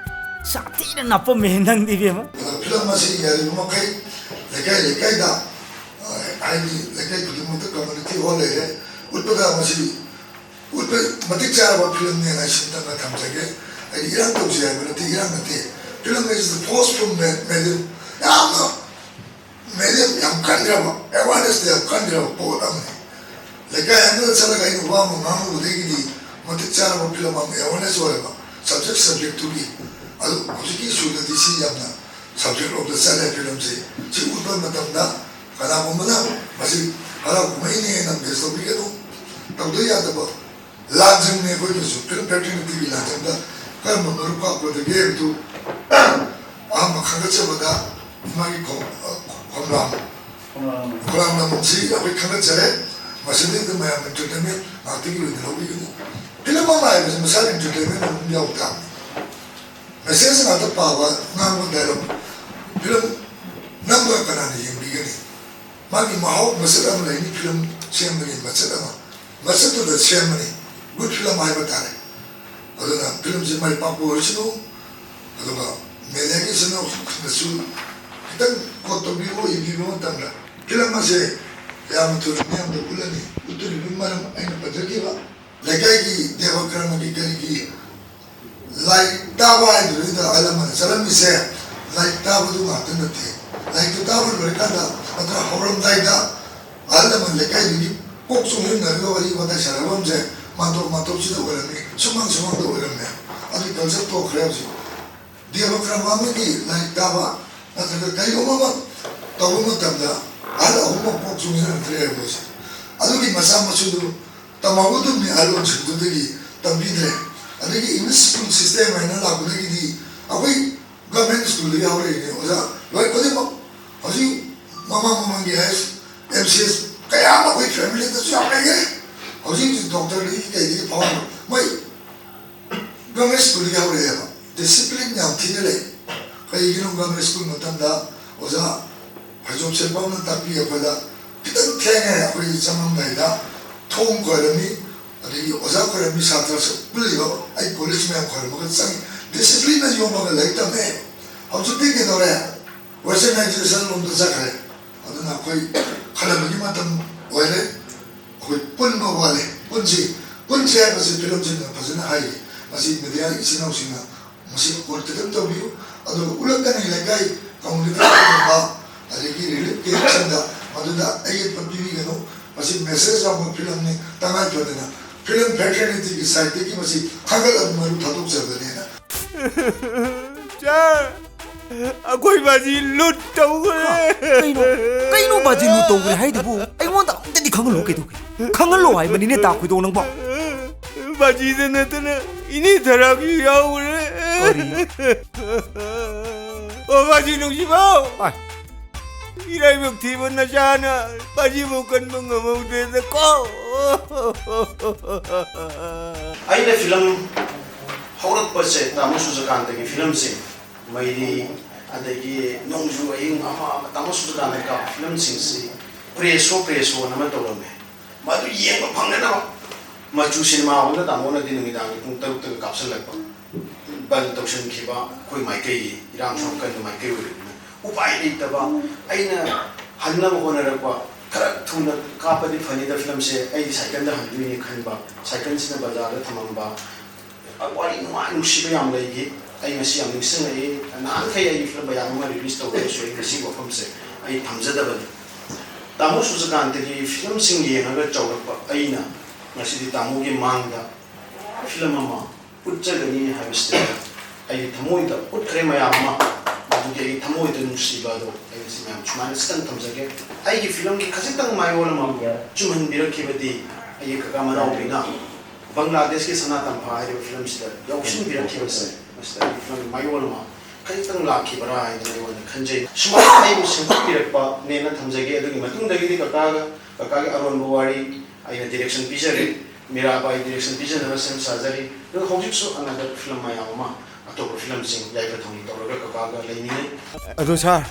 ꯁꯥꯊꯤꯅ ꯅꯥꯄꯝꯃꯦ ꯅꯪꯗꯤ, ꯏꯕꯦꯝꯃ꯫ ꯐꯤꯂꯝ ꯑꯁꯤ ꯌꯥꯔꯤꯕ ꯃꯈꯩ ꯂꯩꯀꯥꯏ ꯂꯩꯀꯥꯏꯗ, ꯑ, ꯍꯥꯏꯗꯤ ꯂꯩꯀꯥꯏ ꯈꯨꯗꯤꯡꯃꯛꯇ ꯀꯝꯃ꯭ꯌꯨꯅꯤꯇꯤ ꯍꯣꯜ ꯂꯩꯔꯦ, ꯎꯠꯄꯗ ꯃꯁꯤ ꯎꯠꯄ ꯃꯇꯤꯛ ꯆꯥꯔꯕ ꯐꯤꯂꯝꯅꯦꯅ ꯑꯩ ꯁꯤꯝꯇꯪꯒ ꯊꯝꯖꯒꯦ꯫ ꯑꯩꯗꯤ ꯏꯔꯥꯡ ꯇꯧꯁꯤ ꯍꯥꯏꯕ ꯅꯠꯇꯦ, ꯏꯔꯥꯡ ꯅꯠꯇꯦ꯫ Film is the force from me-, medium꯫ ꯌꯥꯝꯅ medium ꯌꯥꯝ ꯀꯟꯈ꯭ꯔꯕ, awareness ꯇ ꯌꯥꯝ ꯀꯟꯈ꯭ꯔꯕ ꯄꯣꯠ ꯑꯃꯅꯤ꯫ ꯂꯩꯀꯥꯏ ꯑꯃꯗ ꯆꯠꯂꯒ ꯑꯩꯅ ꯋꯥ ꯑꯃ ꯉꯥꯡꯂꯨꯕꯗꯒꯤꯗꯤ ꯃꯇꯤꯛ ꯆꯥꯔꯕ ꯐꯤꯂꯝ ꯑꯃ awareness ꯑꯣꯏꯔꯕ subject, subject ꯇꯨꯒꯤ꯫ ꯑꯗꯨ ꯍꯧꯖꯤꯛꯀꯤ issue ꯗꯗꯤ ꯁꯤ ꯌꯥꯝꯅ subject ꯂꯣꯝꯗ ꯆꯠꯂꯦ ꯐꯤꯂꯝꯁꯤ꯫ ꯁꯤ ꯎꯠꯄ ꯃꯇꯝꯗ ꯀꯅꯥꯒꯨꯝꯕꯅ ꯃꯁꯤ ꯍꯔꯥꯎ ꯀꯨꯝꯍꯩꯅꯦꯅ base ꯇꯧꯕꯤꯒꯅꯨ, ꯇꯧꯗ ꯌꯥꯗꯕ ꯂꯥꯟꯖꯪꯅꯤ ꯑꯩꯈꯣꯏꯒꯤꯁꯨ꯫ ꯐꯤꯂꯝ ꯐꯦꯇꯔꯅꯤꯇꯤꯒꯤ ꯂꯥꯟꯖꯪꯗ ꯀꯔꯝꯕ ꯃꯔꯨꯞ ꯀꯥꯞꯀꯗꯒꯦ ꯍꯥꯏꯕꯗꯨ ꯑꯍꯥꯟꯕ ꯈꯪꯒꯠꯆꯕꯗ ꯃꯥꯒꯤ ꯈꯣ-, ꯈꯣꯝꯂꯥꯡ, ꯈꯣꯝꯂꯥꯡ ꯂꯝꯁꯤ ꯑꯩꯈꯣꯏ ꯈꯪꯒꯠꯆꯔꯦ꯫ ꯃꯁꯤꯗꯩꯗ ꯃꯌꯥꯝ entertainment ꯉꯥꯛꯇꯒꯤ ꯑꯣꯏꯅ ꯂꯧꯕꯤꯒꯅꯨ꯫ ꯐꯤꯂꯝ ꯑꯃ ꯍꯥꯏꯕꯁꯤ ꯃꯁꯥꯒꯤ entertainment ꯑꯗꯨꯝ ꯌꯥꯎ ꯇꯥꯕꯅꯤ꯫ Message ꯉꯥꯛꯇ ꯄꯥꯕ, ꯉꯥꯡꯕ dialogue, ꯐꯤꯂꯝ ꯅꯝꯕ ꯀꯅꯥꯅ ꯌꯦꯡꯕꯤꯒꯅꯤ? ꯃꯥꯒꯤ ꯃꯍꯥꯎ ꯃꯆꯦꯠ ꯑꯃ ꯂꯩꯅꯤ꯫ ꯐꯤꯂꯝ ꯁꯦꯝꯕꯒꯤ ꯃꯆꯦꯠ ꯑꯃ, ꯃꯆꯦꯠꯇꯨꯗ ꯁꯦꯝꯕꯅꯤ꯫ Good film ꯍꯥꯏꯕ ꯇꯥꯔꯦ꯫ ꯑꯗꯨꯅ ꯐꯤꯂꯝꯁꯤ ꯃꯥꯏ ꯄꯥꯛꯄ ꯑꯣꯏꯔꯁꯅꯨ꯫ ꯑꯗꯨꯒ mediaꯒꯤ ꯏꯆꯤꯟ ꯏꯅꯥꯎꯁꯤꯡꯅꯁꯨ ꯈꯤꯇꯪ quote ꯇꯧꯕꯤꯌꯨ, ꯏꯕꯤꯕ ꯃꯇꯝꯗ ꯐꯤꯂꯝ ꯑꯁꯦ ꯌꯥꯝꯅ ꯊꯨꯅ ꯃꯤꯌꯥꯝꯗ ꯎꯠꯂꯅꯤ꯫ ꯎꯠꯇꯣꯔꯤꯕ ꯃꯔꯝ ꯑꯩꯅ ꯄꯟꯖꯈꯤꯕ ꯂꯩꯀꯥꯏꯒꯤ ꯗꯦꯕ ꯀꯔꯃꯒꯤ ꯀꯔꯤꯒꯤ ꯂꯥꯏꯔꯤꯛ ꯇꯥꯕ ꯍꯥꯏꯗꯨꯅꯤꯗ ꯑꯍꯜ ꯂꯃꯟꯅ ꯆꯠꯂꯝꯃꯤꯁꯦ꯫ ꯂꯥꯏꯔꯤꯛ ꯇꯥꯕꯗꯨ ꯉꯥꯛꯇ ꯅꯠꯇꯦ꯫ ꯂꯥꯏꯔꯤꯛꯇꯨ ꯇꯥꯕ ꯂꯣꯏꯔꯀꯥꯟꯗ ꯅꯠꯇ꯭ꯔ ꯍꯧꯔꯝꯗꯥꯏꯗ ꯑꯍꯜ ꯂꯃꯟ ꯂꯩꯀꯥꯏꯗꯨꯒꯤ ꯀꯣꯛ ꯆꯨꯡꯁꯤꯟꯅꯔꯒ ꯋꯥꯔꯤ ꯋꯥꯇꯥꯏ ꯁꯥꯟꯅꯐꯝꯁꯦ ꯃꯥꯟꯇꯣꯞ ꯃꯥꯟꯇꯣꯞꯁꯤꯗ ꯑꯣꯏꯔꯝꯃꯤ, ꯁꯨꯃꯥꯡ ꯁꯨꯃꯥꯡꯗ ꯑꯣꯏꯔꯝꯃꯦ꯫ ꯑꯗꯨꯒꯤ culture ꯇꯣꯛꯈ꯭ꯔꯦ ꯍꯧꯖꯤꯛ꯫ ꯗꯦꯕ ꯀꯔꯃ ꯑꯃꯒꯤ ꯂꯥꯏꯔꯤꯛ ꯇꯥꯕ ꯅꯠꯇ꯭ꯔꯒ ꯀꯔꯤꯒꯨꯝꯕ ꯑꯃ ꯇꯧꯕ ꯃꯇꯝꯗ ꯑꯍꯜ ꯑꯍꯨꯝꯃꯛ ꯀꯣꯛ ꯆꯨꯡꯁꯤꯟꯅꯗ꯭ꯔꯦ ꯍꯥꯏꯕ ꯄꯣꯠꯁꯦ꯫ ꯑꯗꯨꯒꯤ ꯃꯆꯥ ꯃꯁꯨꯗꯨ ꯇꯝꯍꯧꯒꯗꯕꯅꯤ, ꯑꯍꯜꯂꯣꯟꯁꯤꯡꯗꯨꯗꯒꯤ ꯇꯝꯕꯤꯗ꯭ꯔꯦ꯫ ꯑꯗꯒꯤ English school system ꯍꯥꯏꯅ ꯂꯥꯛꯄꯗꯒꯤꯗꯤ ꯑꯩꯈꯣꯏ government schoolꯗꯒꯤ ꯍꯧꯔꯛꯏꯅꯦ ꯑꯣꯖꯥ ꯂꯣꯏ ꯈꯨꯗꯤꯡꯃꯛ꯫ ꯍꯧꯖꯤꯛ ꯃꯃꯥꯡ ꯃꯃꯥꯡꯒꯤ ꯍꯥꯏ M C S ꯀꯌꯥ ꯑꯃ ꯑꯩꯈꯣꯏ familyꯗꯁꯨ ꯌꯥꯝ ꯂꯩꯈ꯭ꯔꯦ꯫ ꯍꯧꯖꯤꯛ ꯍꯧꯖꯤꯛ doctorꯗꯒꯤ ꯀꯩꯗꯒꯤ ꯐꯥꯎꯕ ꯃꯣꯏ government schoolꯗꯒꯤ ꯍꯧꯔꯛꯑꯦꯕ꯫ Discipline ꯌꯥꯝ ꯊꯤꯅ ꯂꯩ꯫ ꯀꯩꯒꯤꯅꯣ government school ꯃꯇꯝꯗ ꯑꯣꯖꯥ ꯐꯩꯖꯣꯝ ꯁꯦꯠꯄ ꯑꯃꯅ ꯇꯥꯛꯄꯤ ꯑꯩꯈꯣꯏꯗ꯫ ꯈꯤꯇꯪ ꯊꯦꯡꯉꯦ ꯑꯩꯈꯣꯏ ꯆꯪꯉꯝꯗꯥꯏꯗ ꯊꯣꯡ ꯈꯣꯏꯔꯝꯃꯤ, ꯑꯗꯒꯤ ꯑꯣꯖꯥ ꯈꯣꯏꯔꯝꯃꯤ, ꯁꯥꯇ꯭ꯔꯁꯨ ꯄꯨꯜꯂꯤꯕ ꯑꯩ college ꯃꯌꯥꯝ ꯈꯣꯏꯔꯝꯃꯒ ꯆꯪꯉꯤ꯫ Disciplineꯅ ꯌꯣꯝꯃꯒ ꯂꯥꯏꯔꯤꯛ ꯇꯝꯃꯦ꯫ ꯍꯧꯖꯤꯛꯇꯤ ꯀꯩꯗꯧꯔꯦ? Westernization ꯂꯣꯝꯗ ꯆꯠꯈ꯭ꯔꯦ꯫ ꯑꯗꯨꯅ ꯑꯩꯈꯣꯏ ꯈꯟꯅꯕꯒꯤ ꯃꯇꯝ ꯑꯣꯏꯔꯦ꯫ ꯑꯩꯈꯣꯏ ꯄꯨꯟꯕ ꯋꯥꯠꯂꯦ꯫ ꯄꯨꯟꯁꯤ, ꯄꯨꯟꯁꯤ ꯍꯥꯏꯕꯁꯤ ꯐꯤꯂꯝꯁꯤꯡꯅ ꯐꯖꯅ ꯍꯥꯏꯔꯤ꯫ ꯃꯁꯤ media ꯏꯆꯤꯟ ꯏꯅꯥꯎꯁꯤꯡꯅ ꯃꯁꯤ record ꯈꯤꯇꯪ ꯇꯧꯕꯤꯌꯨ꯫ ꯑꯗꯨꯒ ꯎꯠꯂꯛꯀꯅꯤ ꯂꯩꯀꯥꯏ community ꯀꯨꯝꯕ, ꯑꯗꯒꯤ relief campꯁꯤꯡꯗ ꯃꯗꯨꯗ ꯑꯌꯦꯠꯄ ꯄꯤꯕꯤꯒꯅꯨ꯫ ꯃꯁꯤ message ꯌꯥꯎꯕ ꯐꯤꯂꯝꯅꯤ꯫ ꯇꯉꯥꯏ ꯐꯗꯅ ꯐꯤꯂꯝ fraternityꯒꯤ sideꯇꯒꯤ ꯃꯁꯤ ꯊꯥꯒꯠꯂꯕ ꯃꯔꯨ ꯊꯥꯗꯣꯛꯆꯕꯅꯦꯅ꯫ ꯆꯥ, ꯑꯩꯈꯣꯏ ꯕꯥꯖꯤ ꯂꯨꯠ ꯇꯧꯈ꯭ꯔꯦ꯫ ꯀꯩꯅꯣ? ꯀꯩꯅꯣ ꯕꯥꯖꯤ ꯂꯨꯠ ꯇꯧꯈ꯭ꯔꯦ ꯍꯥꯏꯗꯨꯕꯨ? ꯑꯩꯉꯣꯟꯗ ꯑꯝꯇꯗꯤ ꯈꯪꯍꯜꯂꯣ ꯀꯩꯗꯧꯒꯦ? ꯈꯪꯍꯜꯂꯣ ꯍꯥꯏꯕꯅꯤꯅꯦ ꯇꯥ ꯈꯣꯏꯗꯧ ꯅꯪꯕꯣ꯫ ꯕꯥꯖꯤꯗ ꯅꯠꯇꯅ ꯏꯅꯦ ꯊꯔꯥꯛꯁꯨ ꯌꯥꯎꯈ꯭ꯔꯦ꯫ ꯀꯔꯤꯅꯣ? ꯑꯣ, ꯕꯥꯖꯤ ꯅꯨꯡꯁꯤꯕꯧ! ꯑꯥꯏ꯫ ꯏꯔꯥꯏꯕꯛ ꯊꯤꯕ ꯅꯆꯥꯅ ꯕꯥꯖꯤꯕꯨ ꯀꯟꯕ ꯉꯝꯍꯧꯗ꯭ꯔꯦꯗꯀꯣ꯫ ꯑꯩꯅ ꯐꯤꯂꯝ ꯍꯧꯔꯛꯄꯁꯦ, ꯇꯥꯃꯣ ꯁꯨꯖꯀꯥꯟꯇꯒꯤ ꯐꯤꯂꯝꯁꯦ, ꯃꯩꯔꯤ, ꯑꯗꯒꯤ ꯅꯣꯡꯖꯨ ꯑꯍꯤꯡ ꯑꯃ ꯑꯃ, ꯇꯥꯃꯣ ꯁꯨꯖꯀꯥꯟꯇ ꯀꯥꯞꯄ ꯐꯤꯂꯝꯁꯤꯡꯁꯤ ꯄ꯭ꯔꯦꯁ ꯁꯣ, ꯄ꯭ꯔꯦꯁ ꯁꯣꯅ ꯑꯃ ꯇꯧꯔꯝꯃꯦ꯫ ꯃꯗꯨ ꯌꯦꯡꯕ ꯐꯪꯅꯅꯕ ꯃꯆꯨ ꯁꯤꯅꯦꯃꯥ ꯍꯣꯜꯗ ꯇꯥꯃꯣꯅꯗꯤ ꯅꯨꯃꯤꯗꯥꯡꯒꯤ ꯄꯨꯡ ꯇꯔꯨꯛꯇꯒ ꯀꯥꯞꯁꯤꯜꯂꯛꯄ꯫ ꯕꯟ ꯇꯧꯁꯤꯟꯈꯤꯕ ꯑꯩꯈꯣꯏ ꯃꯥꯏꯀꯩꯒꯤ ꯏꯔꯥꯡꯁꯨ ꯌꯥꯝ ꯀꯟꯕ ꯃꯥꯏꯀꯩ ꯑꯣꯏꯕꯅꯤꯅ ꯎꯄꯥꯏ ꯂꯩꯇꯕ꯫ ꯑꯩꯅ ꯍꯟꯅꯕ ꯍꯣꯠꯅꯔꯛꯄ, ꯈꯔ ꯊꯨꯅ ꯀꯥꯞꯄꯗꯤ ꯐꯅꯤꯗ ꯐꯤꯂꯝꯁꯦ, ꯑꯩꯗꯤ ꯁꯥꯏꯀꯜꯗ ꯍꯟꯗꯣꯏꯅꯤ ꯈꯟꯕ, ꯁꯥꯏꯀꯜꯁꯤꯅ ꯕꯖꯥꯔꯗ ꯊꯝꯃꯝꯕ꯫ ꯋꯥꯔꯤ ꯅꯨꯡꯉꯥꯏ ꯅꯨꯡꯁꯤꯕ ꯌꯥꯝ ꯂꯩꯈꯤ꯫ ꯑꯩ ꯉꯁꯤ ꯌꯥꯝ ꯅꯤꯡꯁꯤꯡꯉꯛꯏ꯫ ꯅꯍꯥꯟꯈꯩ ꯑꯩꯒꯤ ꯐꯤꯂꯝ ꯃꯌꯥꯝ ꯑꯃ ꯔꯤꯂꯤꯁ ꯇꯧꯗ꯭ꯔꯁꯨ ꯑꯩ ꯉꯁꯤꯒꯤ ꯋꯥꯐꯝꯁꯦ ꯑꯩ ꯊꯝꯖꯗꯕꯅꯤ꯫ ꯇꯥꯃꯣ ꯁꯨꯖꯀꯥꯟꯇꯒꯤ ꯐꯤꯂꯝꯁꯤꯡ ꯌꯦꯡꯉꯒ ꯆꯥꯎꯔꯛꯄ ꯑꯩꯅ ꯉꯁꯤꯗꯤ ꯇꯥꯃꯣꯒꯤ ꯃꯥꯡꯗ ꯐꯤꯂꯝ ꯑꯃ ꯎꯠꯆꯒꯅꯤ ꯍꯥꯏꯕꯁꯤꯗ ꯑꯩꯒꯤ ꯊꯃꯣꯏꯗ ꯎꯠꯈ꯭ꯔꯦ ꯃꯌꯥꯝ ꯑꯃ꯫ ꯃꯗꯨꯒꯤ ꯑꯩꯒꯤ ꯊꯃꯣꯏꯗ ꯅꯨꯡꯁꯤꯕ ꯑꯗꯣ ꯑꯩ ꯉꯁꯤ ꯃꯌꯥꯝ ꯁꯨꯃꯥꯏꯅ ꯈꯤꯇꯪ ꯊꯝꯖꯒꯦ꯫ ꯑꯩꯒꯤ ꯐꯤꯂꯝꯒꯤ ꯈꯖꯤꯛꯇꯪ ꯃꯌꯣꯜ ꯑꯃ ꯆꯨꯝꯍꯟꯕꯤꯔꯛꯈꯤꯕꯗꯤ ꯑꯩꯒꯤ ꯀꯀꯥ ꯃꯅꯥꯎꯕꯤꯅ ꯕꯪꯒ꯭ꯂꯥꯗꯦꯁꯀꯤ ꯁꯅꯥ ꯇꯝꯐꯥ ꯍꯥꯏꯔꯤꯕ ꯐꯤꯂꯝꯁꯤꯗ ꯌꯥꯎꯁꯤꯟꯕꯤꯔꯛꯈꯤꯕꯁꯦ, ꯃꯁꯤꯗ ꯑꯩꯒꯤ ꯐꯤꯂꯝꯒꯤ ꯃꯌꯣꯜ ꯑꯃ ꯈꯖꯤꯛꯇꯪ ꯂꯥꯛꯈꯤꯕ꯭ꯔꯥ ꯍꯥꯏꯗꯅ ꯑꯩꯉꯣꯟꯗ ꯈꯟꯖꯩ꯫ ꯁꯨꯃꯥꯏꯅ ꯑꯩꯕꯨ ꯁꯦꯝꯒꯠꯄꯤꯔꯛꯄꯅꯦꯅ ꯊꯝꯖꯒꯦ꯫ ꯑꯗꯨꯒꯤ ꯃꯇꯨꯡꯗꯒꯤꯗꯤ ꯀꯀꯥꯒ, ꯀꯀꯥꯒꯤ ꯑꯔꯣꯟꯕ ꯋꯥꯔꯤ ꯑꯩꯅ ꯗꯤꯔꯦꯛꯁꯟ ꯄꯤꯖꯔꯦ꯫ ꯃꯤꯔꯥꯕꯥꯏ ꯗꯤꯔꯦꯛꯁꯟ ꯄꯤꯖꯅꯕ ꯁꯦꯝ ꯁꯥꯖꯔꯤ꯫ ꯑꯗꯨꯒ ꯍꯧꯖꯤꯛꯁꯨ ꯑꯅꯗꯔ ꯐꯤꯂꯝ ꯃꯌꯥꯝ ꯑꯃ, ꯑꯇꯣꯞꯄ ꯐꯤꯂꯝꯁꯤꯡ ꯌꯥꯏꯐ ꯊꯧꯅꯤ ꯇꯧꯔꯒ ꯀꯀꯥꯒ ꯂꯩꯃꯤꯟꯅꯩ꯫ ꯑꯗꯣ ꯁꯥꯔ,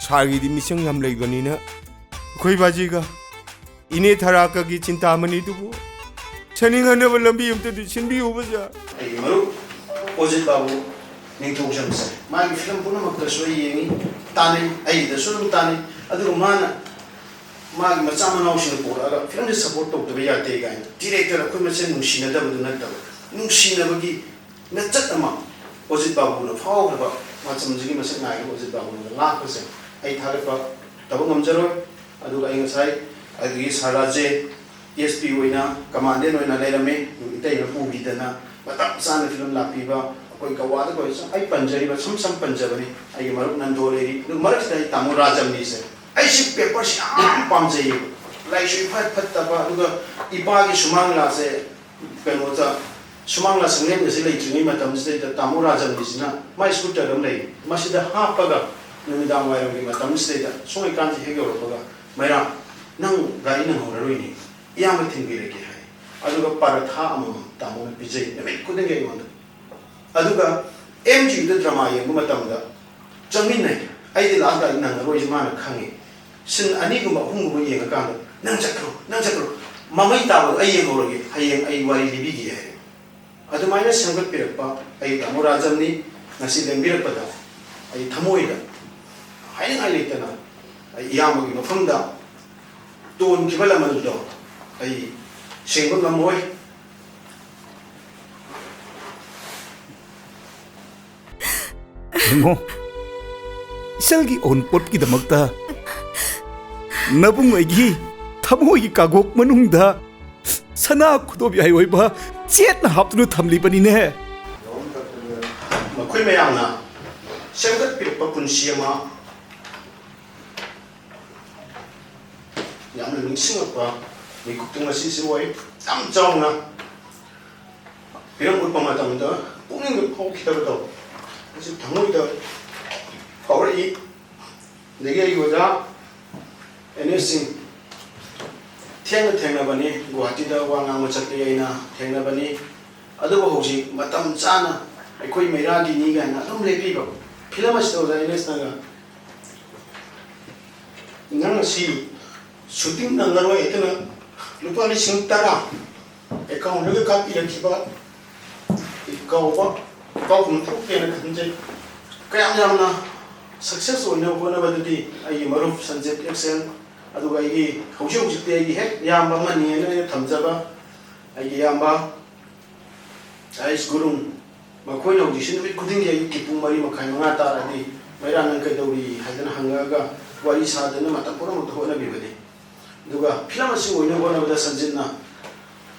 ꯁꯥꯔꯒꯤꯗꯤ ꯃꯤꯆꯪ ꯌꯥꯝ ꯂꯩꯕꯅꯤꯅ ꯑꯩꯈꯣꯏ ꯕꯥꯖꯤꯒ ꯏꯅꯦ ꯊꯔꯥꯛꯀꯒꯤ ꯆꯤꯟꯇꯥꯃꯅꯤꯗꯨꯕꯨ ꯁꯦꯝꯅꯤꯡꯍꯟꯅꯕ ꯂꯝꯕꯤ ꯑꯝꯇꯗꯤ ꯁꯤꯟꯕꯤꯌꯨꯕ ꯁꯥꯔ꯫ ꯑꯩꯒꯤ ꯃꯔꯨꯞ ꯑꯣꯖꯤꯠ ꯕꯥꯕꯨ ꯅꯤꯡꯊꯧꯖꯝꯁꯦ, ꯃꯥꯒꯤ ꯐꯤꯂꯝ ꯄꯨꯝꯅꯃꯛꯇꯁꯨ ꯑꯩ ꯌꯦꯡꯉꯤ, ꯇꯥꯟꯅꯩ, ꯑꯩꯒꯤꯗꯁꯨ ꯑꯗꯨꯝ ꯇꯥꯟꯅꯩ꯫ ꯑꯗꯨꯒ ꯃꯥꯅ ꯃꯥꯒꯤ ꯃꯆꯥ ꯃꯅꯥꯎꯁꯤꯡꯅ ꯄꯨꯔꯛꯑꯒ ꯐꯤꯂꯝꯁꯦ ꯁꯄꯣꯔꯠ ꯇꯧꯗꯕ ꯌꯥꯗꯦ ꯀꯥꯏꯅ, ꯗꯤꯔꯦꯛꯇꯔ ꯑꯩꯈꯣꯏ ꯃꯁꯦꯟ ꯅꯨꯡꯁꯤꯅꯗꯕꯗꯨ ꯅꯠꯇꯕ, ꯅꯨꯡꯁꯤꯅꯕꯒꯤ ꯃꯆꯠ ꯑꯃ ꯑꯣꯖꯤꯠ ꯕꯥꯕꯨꯅ ꯐꯥꯎꯈ꯭ꯔꯕ, ꯃꯇꯝꯁꯤꯒꯤ ꯃꯁꯛ ꯅꯥꯏꯔꯕ ꯑꯣꯖꯤꯠ ꯕꯥꯕꯨꯅ ꯂꯥꯛꯄꯁꯦ ꯑꯩ ꯊꯥꯒꯠꯄ ꯇꯧꯕ ꯉꯝꯖꯔꯣꯏ꯫ ꯑꯗꯨꯒ ꯑꯩ ꯉꯁꯥꯏ ꯑꯗꯨꯒꯤ ꯁꯥꯔ ꯔꯥꯖꯦ ꯑꯦꯁ ꯄꯤ ꯑꯣꯏꯅ, ꯀꯃꯥꯟꯗꯦꯟ ꯑꯣꯏꯅ ꯂꯩꯔꯝꯃꯤ, ꯏꯇꯩꯅ ꯄꯨꯕꯤꯗꯅ ꯃꯇꯝ ꯆꯥꯅ ꯐꯤꯂꯝ ꯂꯥꯛꯄꯤꯕ, ꯑꯩꯈꯣꯏ ꯒꯋꯥꯗ ꯑꯩꯈꯣꯏ ꯁꯨꯝ ꯑꯩ ꯄꯟꯖꯔꯤꯕ ꯁꯨꯝ ꯁꯨꯝ ꯄꯟꯖꯕꯅꯤ꯫ ꯑꯩꯒꯤ ꯃꯔꯨꯞ ꯅꯟꯗꯣ ꯂꯩꯔꯤ, ꯑꯗꯨ ꯃꯔꯛꯁꯤꯗ ꯑꯩ ꯇꯥꯃꯣ ꯔꯥꯖꯝꯅꯤꯁꯦ, ꯑꯩꯁꯤ ꯄꯦꯄꯔꯁꯤ ꯌꯥꯝ ꯄꯥꯝꯖꯩꯌꯦꯕ, ꯂꯥꯏꯔꯤꯛꯁꯨ ꯏꯐꯠ ꯐꯠꯇꯕ, ꯑꯗꯨꯒ ꯏꯄꯥꯒꯤ ꯁꯨꯃꯥꯡ ꯂꯤꯂꯥꯁꯦ ꯀꯩꯅꯣꯗ ꯁꯨꯃꯥꯡ ꯂꯥꯁꯪꯂꯦꯟꯒꯁꯤ ꯂꯩꯇ꯭ꯔꯤꯉꯩ ꯃꯇꯝꯁꯤꯗꯩꯗ ꯇꯥꯃꯣ ꯔꯥꯖꯟꯒꯤꯁꯤꯅ ꯃꯥꯏ ꯁ꯭ꯀꯨꯇꯔ ꯑꯃ ꯂꯩ, ꯃꯁꯤꯗ ꯍꯥꯞꯄꯒ ꯅꯨꯃꯤꯗꯥꯡ ꯋꯥꯏꯔꯝꯒꯤ ꯃꯇꯝꯁꯤꯗꯩꯗ ꯁꯨꯡꯂꯩꯀꯥꯟꯁꯤ ꯍꯦꯛ ꯌꯧꯔꯛꯄꯒ, "ꯃꯩꯔꯥ, ꯅꯪ ꯒꯥꯔꯤ ꯅꯪꯍꯧꯔꯔꯣꯏꯅꯦ, ꯏꯌꯥꯝꯕ ꯊꯤꯟꯕꯤꯔꯒꯦ" ꯍꯥꯏ꯫ ꯑꯗꯨꯒ ꯄꯔꯊꯥ ꯑꯃꯃꯝ ꯇꯥꯃꯣꯅ ꯄꯤꯖꯩ ꯅꯨꯃꯤꯠ ꯈꯨꯗꯤꯡꯒꯤ ꯑꯩꯉꯣꯟꯗ꯫ ꯑꯗꯨꯒ ꯑꯦꯝ ꯖꯤ ꯌꯨꯗ ꯗ꯭ꯔꯃꯥ ꯌꯦꯡꯕ ꯃꯇꯝꯗ ꯆꯪꯃꯤꯟꯅꯩ꯫ ꯑꯩꯗꯤ ꯂꯥꯁ ꯗꯥꯏꯗꯤ ꯅꯪꯉꯔꯣꯏꯁꯦ ꯃꯥꯅ ꯈꯪꯉꯤ꯫ ꯁꯤꯟ ꯑꯅꯤꯒꯨꯝꯕ ꯑꯍꯨꯝꯒꯨꯝꯕ ꯌꯦꯡꯉꯀꯥꯟꯗ, "ꯅꯪ ꯆꯠꯈ꯭ꯔꯣ, ꯅꯪ ꯆꯠꯈ꯭ꯔꯣ, ꯃꯃꯩ ꯇꯥꯕꯗꯣ ꯑꯩ ꯌꯦꯡꯍꯧꯔꯒꯦ, ꯍꯌꯦꯡ ꯑꯩ ꯋꯥꯔꯤ ꯂꯤꯕꯤꯒꯦ" ꯍꯥꯏꯔꯦ꯫ ꯑꯗꯨꯃꯥꯏꯅ ꯁꯦꯝꯒꯠꯄꯤꯔꯛꯄ ꯑꯩ ꯇꯥꯃꯣ ꯔꯥꯖꯟꯅꯤ꯫ ꯉꯁꯤ ꯂꯦꯡꯕꯤꯔꯛꯄꯗ ꯑꯩ ꯊꯃꯣꯏꯗ ꯍꯥꯏꯅꯤꯡꯉꯥꯏ ꯂꯩꯇꯅ ꯑꯩ ꯏꯌꯥꯝꯕꯒꯤ ꯃꯐꯝꯗ ꯇꯣꯟꯈꯤꯕ ꯂꯃꯟꯗꯣ ꯑꯩ ꯁꯦꯡꯕ ꯉꯝꯃꯣꯏ꯫ ꯌꯦꯡꯉꯣ, ꯏꯆꯜꯒꯤ ꯑꯎꯟꯄꯣꯠꯀꯤꯗꯃꯛꯇ ꯅꯕꯨꯡ ꯑꯩꯒꯤ ꯊꯃꯣꯏꯒꯤ ꯀꯥꯒꯣꯛ ꯃꯅꯨꯡꯗ ꯁꯅꯥ ꯈꯨꯗꯣꯞ ꯌꯥꯏ ꯑꯣꯏꯕ ꯆꯦꯠꯅ ꯍꯥꯞꯇꯨꯅ ꯊꯝꯂꯤꯕꯅꯤꯅꯦ꯫ ꯃꯈꯣꯏ ꯃꯌꯥꯝꯅ ꯁꯦꯝꯒꯠꯄꯤꯔꯛꯄ ꯄꯨꯟꯁꯤ ꯑꯃ ꯌꯥꯝꯅ ꯅꯤꯡꯁꯤꯡꯉꯛꯄ ꯃꯤꯀꯨꯞꯇꯨ ꯉꯁꯤꯁꯨ ꯑꯣꯏ꯫ ꯌꯥꯝ ꯆꯥꯎꯅ ꯐꯤꯂꯝ ꯎꯠꯄ ꯃꯇꯝꯗ ꯄꯨꯛꯅꯤꯡꯗ ꯐꯥꯎꯈꯤꯗꯕꯗꯣ ꯍꯧꯖꯤꯛ ꯊꯃꯣꯏꯗ ꯐꯥꯎꯔꯛꯏ꯫ ꯑꯗꯒꯤ ꯑꯩꯒꯤ ꯑꯣꯖꯥ ꯑꯦꯟ ꯑꯦꯁ ꯁꯤꯡ ꯊꯦꯡꯅ ꯊꯦꯡꯅꯕꯅꯤ, ꯒꯨꯋꯥꯍꯥꯇꯤꯗ ꯋꯥ ꯉꯥꯡꯕ ꯆꯠꯄꯒꯤ ꯑꯩꯅ ꯊꯦꯡꯅꯕꯅꯤ꯫ ꯑꯗꯨꯕꯨ ꯍꯧꯖꯤꯛ ꯃꯇꯝ ꯆꯥꯅ ꯑꯩꯈꯣꯏ ꯃꯩꯔꯥꯒꯤꯅꯤ ꯀꯥꯏꯅ ꯑꯗꯨꯝ ꯂꯦꯞꯄꯤꯕ ꯐꯤꯂꯝ ꯑꯁꯤꯗ ꯑꯣꯖꯥ ꯑꯦꯟ ꯑꯦꯁꯅꯒ ꯅꯪ ꯑꯁꯤ ꯁꯨꯇꯤꯡ ꯅꯪꯉꯔꯣꯏ, ꯑꯗꯨꯅ ꯂꯨꯄꯥ ꯂꯤꯁꯤꯡ ꯇꯔꯥ ꯑꯦꯀꯥꯎꯟꯗꯒꯤ ꯀꯥꯞꯄꯤꯔꯛꯈꯤꯕ ꯀꯥꯎꯕ ꯀꯥꯎꯐꯝ ꯊꯣꯛꯇꯦꯅ ꯈꯟꯖꯩ꯫ ꯀꯌꯥꯝ ꯌꯥꯝꯅ ꯁꯛꯁꯦꯁ ꯑꯣꯏꯅꯕ ꯍꯣꯠꯅꯕꯗꯗꯤ ꯑꯩꯒꯤ ꯃꯔꯨꯞ ꯁꯟꯖꯤꯠ ꯑꯦꯛꯁꯦꯜ, ꯑꯗꯨꯒ ꯑꯩꯒꯤ ꯍꯧꯖꯤꯛ ꯍꯧꯖꯤꯛꯇꯤ ꯑꯩꯒꯤ ꯍꯦꯛ ꯏꯌꯥꯝꯕ ꯑꯃꯅꯤꯅ ꯑꯩꯅ ꯊꯝꯖꯕ ꯑꯩꯒꯤ ꯏꯌꯥꯝꯕ ꯑꯥꯏꯁ ꯒꯨꯔꯨꯡ, ꯃꯈꯣꯏꯅ ꯍꯧꯖꯤꯛꯁꯨ ꯅꯨꯃꯤꯠ ꯈꯨꯗꯤꯡꯒꯤ ꯑꯌꯨꯛꯀꯤ ꯄꯨꯡ ꯃꯔꯤ ꯃꯈꯥꯏ, ꯃꯉꯥ ꯇꯥꯔꯗꯤ, "ꯃꯩꯔꯥ, ꯅꯪ ꯀꯩꯗꯧꯔꯤ?" ꯍꯥꯏꯗꯅ ꯍꯪꯉꯛꯑꯒ ꯋꯥꯔꯤ ꯁꯥꯗꯅ ꯃꯇꯝ ꯄꯨꯝꯅꯃꯛꯇ ꯍꯣꯠꯅꯕꯤꯕꯅꯤ꯫ ꯑꯗꯨꯒ ꯐꯤꯂꯝ ꯑꯁꯤ ꯑꯣꯏꯅꯕ ꯍꯣꯠꯅꯕꯗ ꯁꯟꯖꯤꯠꯅ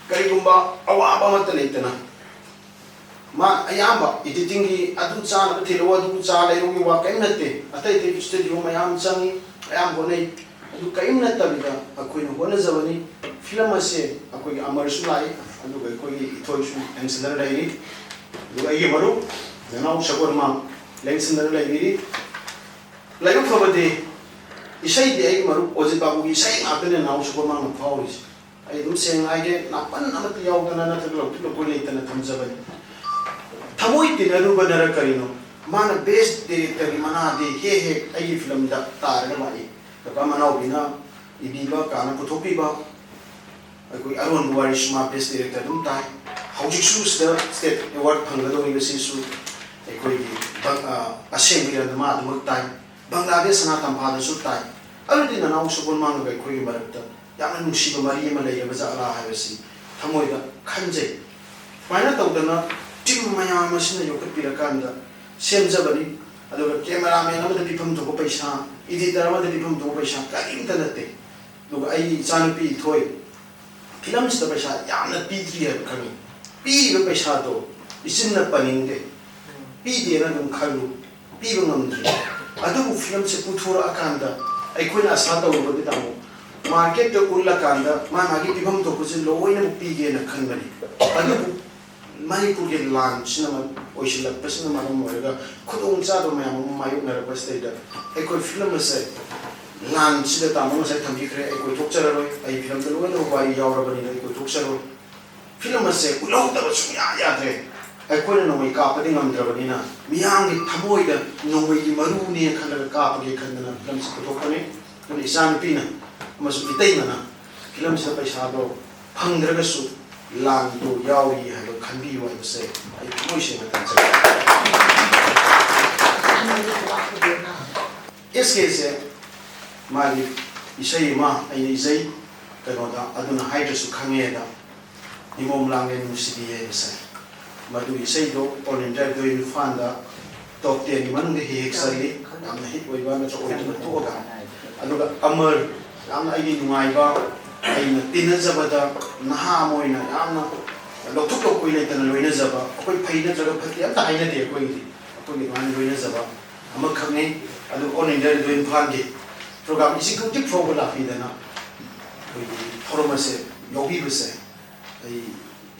ꯀꯔꯤꯒꯨꯝꯕ ꯑꯋꯥꯕ ꯑꯃꯠꯇ ꯂꯩꯇꯅ, ꯃꯥ ꯑꯌꯥꯝꯕ ꯏꯗꯤꯇꯤꯡꯒꯤ ꯑꯗꯨ ꯆꯥꯅꯕ ꯊꯤꯔꯛꯑꯣ, ꯑꯗꯨ ꯆꯥ ꯂꯩꯔꯛꯎꯒꯤ ꯋꯥ ꯀꯔꯤꯝ ꯅꯠꯇꯦ꯫ ꯑꯇꯩ ꯑꯇꯩ ꯁ꯭ꯇꯨꯗꯤꯑꯣ ꯃꯌꯥꯝ ꯆꯪꯉꯤ, ꯃꯌꯥꯝ ꯍꯣꯠꯅꯩ꯫ ꯑꯗꯨ ꯀꯔꯤꯝ ꯅꯠꯇꯕꯤꯗ ꯑꯩꯈꯣꯏꯅ ꯍꯣꯠꯅꯖꯕꯅꯤ꯫ ꯐꯤꯂꯝ ꯑꯁꯦ ꯑꯩꯈꯣꯏꯒꯤ ꯑꯃꯔꯁꯨ ꯂꯥꯛꯏ, ꯑꯗꯨꯒ ꯑꯩꯈꯣꯏꯒꯤ ꯏꯊꯣꯏꯁꯨ ꯂꯦꯡꯁꯤꯟꯅꯔ ꯂꯩꯔꯤ꯫ ꯑꯗꯨꯒ ꯑꯩꯒꯤ ꯃꯔꯨꯞ ꯅꯅꯥꯎ ꯁꯒꯣꯜꯃꯥꯡ ꯂꯦꯡꯁꯤꯟꯅꯔ ꯂꯩꯕꯤꯔꯤ꯫ ꯂꯥꯏꯕꯛ ꯐꯕꯗꯤ ꯏꯁꯩꯗꯤ ꯑꯩꯒꯤ ꯃꯔꯨꯞ ꯑꯣꯖꯤꯠ ꯕꯥꯕꯨꯒꯤ ꯏꯁꯩ ꯉꯥꯛꯇꯅꯦ ꯅꯅꯥꯎ ꯁꯒꯣꯜꯃꯥꯡꯅ ꯐꯥꯎꯔꯤꯁꯦ꯫ ꯑꯩ ꯑꯗꯨꯝ ꯁꯦꯡꯅ ꯍꯥꯏꯒꯦ, ꯅꯥꯄꯟ ꯑꯃꯠꯇ ꯌꯥꯎꯗꯅ ꯅꯠꯇ꯭ꯔꯒ ꯂꯧꯊꯣꯛ ꯂꯧꯊꯣꯛ ꯂꯩꯇꯅ ꯊꯝꯖꯕꯅꯤ꯫ ꯊꯃꯣꯏ ꯇꯤꯟꯅꯔꯨꯕꯅꯔ ꯀꯔꯤꯅꯣ, ꯃꯥꯅ ꯕꯦꯁ ꯗꯤꯔꯦꯛꯇꯔꯒꯤ ꯃꯅꯥꯗꯤ ꯍꯦꯛ ꯍꯦꯛ ꯑꯩꯒꯤ ꯐꯤꯂꯝꯗ ꯇꯥꯔꯒ ꯂꯥꯛꯏ꯫ ꯀꯀꯥ ꯃꯅꯥꯎꯕꯤꯅ ꯏꯕꯤꯕ, ꯀꯥꯅ ꯄꯨꯊꯣꯛꯄꯤꯕ, ꯑꯩꯈꯣꯏ ꯑꯔꯣꯟꯕ ꯋꯥꯔꯤꯁꯨ ꯃꯥ ꯕꯦꯁ ꯗꯤꯔꯦꯛꯇꯔ ꯑꯗꯨꯝ ꯇꯥꯏ꯫ ꯍꯧꯖꯤꯛꯁꯨ ꯁꯤꯗ ꯁ꯭ꯇꯦꯠ ꯑꯦꯋꯥꯔꯗ ꯐꯪꯒꯗꯧꯔꯤꯕꯁꯤꯁꯨ ꯑꯩꯈꯣꯏꯒꯤ ꯕꯪ-, ꯑ, ꯑꯁꯦꯡꯕ ꯏꯔꯟꯗ ꯃꯥ ꯑꯗꯨꯃꯛ ꯇꯥꯏ꯫ ꯕꯪꯒ꯭ꯂꯥꯗꯦꯁ ꯁꯅꯥ ꯇꯝꯐꯥꯗꯁꯨ ꯇꯥꯏ꯫ ꯑꯗꯨꯗꯤ ꯅꯅꯥꯎ ꯁꯒꯣꯜꯃꯥꯡꯒ ꯑꯩꯈꯣꯏꯒꯤ ꯃꯔꯛꯇ ꯌꯥꯝꯅ ꯅꯨꯡꯁꯤꯕ ꯃꯔꯤ ꯑꯃ ꯂꯩꯔꯕ ꯖꯥꯠꯂꯥ ꯍꯥꯏꯕꯁꯤ ꯊꯃꯣꯏꯗ ꯈꯟꯖꯩ꯫ ꯁꯨꯃꯥꯏꯅ ꯇꯧꯗꯅ ꯇꯤꯝ ꯃꯌꯥꯝ ꯑꯁꯤꯅ ꯌꯣꯛꯈꯠꯄꯤꯔꯀꯥꯟꯗ ꯁꯦꯝꯖꯕꯅꯤ꯫ ꯑꯗꯨꯒ ꯀꯦꯃꯦꯔꯥꯃꯦꯟ ꯑꯃꯗ ꯄꯤꯐꯝ ꯊꯣꯛꯄ ꯄꯩꯁꯥ, ꯏꯗꯤꯇꯔ ꯑꯃꯗ ꯄꯤꯐꯝ ꯊꯣꯛꯄ ꯄꯩꯁꯥ ꯀꯔꯤꯝꯇ ꯅꯠꯇꯦ꯫ ꯑꯗꯨꯒ ꯑꯩꯒꯤ ꯏꯆꯥꯅꯨꯄꯤ ꯏꯊꯣꯏ ꯐꯤꯂꯝꯁꯤꯗ ꯄꯩꯁꯥ ꯌꯥꯝꯅ ꯄꯤꯗ꯭ꯔꯤ ꯍꯥꯏꯕ ꯈꯪꯉꯤ꯫ ꯄꯤꯔꯤꯕ ꯄꯩꯁꯥꯗꯣ ꯏꯆꯤꯟꯅ ꯄꯟꯅꯤꯡꯗꯦ, ꯄꯤꯗꯦꯅ ꯑꯗꯨꯝ ꯈꯜꯂꯨ, ꯄꯤꯕ ꯉꯝꯗ꯭ꯔꯤ꯫ ꯑꯗꯨꯕꯨ ꯐꯤꯂꯝꯁꯦ ꯄꯨꯊꯣꯔꯛꯑꯀꯥꯟꯗ ꯑꯩꯈꯣꯏꯅ ꯑꯁꯥ ꯇꯧꯔꯨꯕꯗꯤ ꯇꯥꯃꯣ, ꯃꯥꯔꯀꯦꯠꯇ ꯎꯠꯂꯀꯥꯟꯗ ꯃꯥ ꯃꯥꯒꯤ ꯄꯤꯐꯝ ꯊꯣꯛꯄꯁꯦ ꯂꯣꯏꯅꯃꯛ ꯄꯤꯒꯦꯅ ꯈꯟꯕꯅꯤ꯫ ꯑꯗꯨꯕꯨ ꯃꯅꯤꯄꯨꯔꯒꯤ ꯂꯥꯟꯁꯤꯅ ꯃꯔꯝ ꯑꯣꯏꯁꯤꯜꯂꯛꯄꯁꯤꯅ ꯃꯔꯝ ꯑꯣꯏꯔꯒ ꯈꯨꯗꯣꯡꯆꯥꯗꯕ ꯃꯌꯥꯝ ꯑꯃ ꯃꯥꯌꯣꯛꯅꯔꯛꯄꯁꯤꯗꯩꯗ ꯑꯩꯈꯣꯏ ꯐꯤꯂꯝ ꯑꯁꯦ, ꯂꯥꯟꯁꯤꯗ ꯇꯥꯃꯣ ꯉꯁꯥꯏ ꯊꯝꯕꯤꯈ꯭ꯔꯦ, ꯑꯩ ꯀꯣꯏꯊꯣꯛꯆꯔꯔꯣꯏ, ꯑꯩ ꯐꯤꯂꯝꯗ ꯂꯣꯏꯅꯃꯛ ꯋꯥꯔꯤ ꯌꯥꯎꯔꯕꯅꯤꯅ ꯑꯩ ꯀꯣꯏꯊꯣꯛꯆꯔꯣꯏ꯫ ꯐꯤꯂꯝ ꯑꯁꯦ ꯎꯠꯍꯧꯗꯕ ꯁꯨꯡꯌꯥ ꯌꯥꯗ꯭ꯔꯦ꯫ ꯑꯩꯈꯣꯏꯅ ꯅꯣꯡꯃꯩ ꯀꯥꯞꯄꯗꯤ ꯉꯝꯗ꯭ꯔꯕꯅꯤꯅ ꯃꯤꯌꯥꯝꯒꯤ ꯊꯃꯣꯏꯗ ꯅꯣꯡꯃꯩꯒꯤ ꯃꯔꯨꯅꯦ ꯈꯜꯂꯒ ꯀꯥꯞꯄꯒꯦ ꯈꯟꯗꯅ ꯐꯤꯂꯝꯁꯦ ꯄꯨꯊꯣꯛꯄꯅꯤ꯫ ꯑꯗꯨꯅ ꯏꯆꯥꯅꯨꯄꯤꯅ ꯑꯃꯁꯨꯡ ꯏꯇꯩꯃꯅ ꯐꯤꯂꯝꯁꯤꯗ ꯄꯩꯁꯥꯗꯣ ꯐꯪꯗ꯭ꯔꯒꯁꯨ ꯂꯥꯟꯗꯣ ꯌꯥꯎꯔꯤ ꯍꯥꯏꯕ ꯈꯟꯕꯤꯌꯨ ꯍꯥꯏꯕꯁꯦ ꯑꯩ ꯊꯃꯣꯏ ꯁꯦꯡꯅ ꯇꯝꯖꯒꯦ꯫ ꯑꯦꯁ ꯀꯦꯁꯦ ꯃꯥꯒꯤ ꯏꯁꯩ ꯑꯃ ꯑꯩꯅ ꯏꯖꯩ, ꯀꯩꯅꯣꯗ, ꯑꯗꯨꯅ ꯍꯥꯏꯗ꯭ꯔꯁꯨ ꯈꯪꯉꯦꯗ, ꯏꯃꯣꯝ ꯂꯥꯡꯂꯦ ꯅꯨꯡꯁꯤꯕꯤ ꯍꯥꯏꯕꯁꯦ꯫ ꯃꯗꯨꯒꯤ ꯏꯁꯩꯗꯣ All India Radio ꯏꯝꯐꯥꯜꯗ ꯇꯣꯞ ꯇꯦꯟꯒꯤ ꯃꯅꯨꯡꯗ ꯍꯦꯛ ꯍꯦꯛ ꯆꯜꯂꯤ, ꯌꯥꯝꯅ ꯍꯤꯠ ꯑꯣꯏꯕ ꯅꯠꯇ꯭ꯔꯒ ꯑꯣꯏꯗꯕ ꯇꯣꯛꯑꯒ꯫ ꯑꯗꯨꯒ ꯑꯃꯔ, ꯌꯥꯝꯅ ꯑꯩꯒꯤ ꯅꯨꯡꯉꯥꯏꯕ, ꯑꯩꯅ ꯇꯤꯟꯅꯖꯕꯗ ꯅꯍꯥ ꯑꯃ ꯑꯣꯏꯅ ꯌꯥꯝꯅ ꯂꯧꯊꯣꯛ ꯂꯧꯄꯣꯏ ꯂꯩꯇꯅ ꯂꯣꯏꯅꯖꯕ, ꯑꯩꯈꯣꯏ ꯐꯩ ꯅꯠꯇ꯭ꯔꯒ ꯐꯠꯇꯦ ꯑꯝꯇ ꯍꯥꯏꯅꯗꯦ ꯑꯩꯈꯣꯏꯒꯤꯗꯤ꯫ ꯑꯩꯈꯣꯏꯒꯤ ꯑꯗꯨꯃꯥꯏꯅ ꯂꯣꯏꯅꯖꯕ ꯑꯃꯈꯛꯅꯤ꯫ ꯑꯗꯨ All India Radio ꯏꯝꯐꯥꯜꯒꯤ program executive ꯐꯥꯎꯕ ꯂꯥꯛꯄꯤꯗꯅ ꯑꯩꯈꯣꯏꯒꯤ ꯊꯧꯔꯝ ꯑꯁꯦ ꯌꯥꯎꯕꯤꯕꯁꯦ ꯑꯩ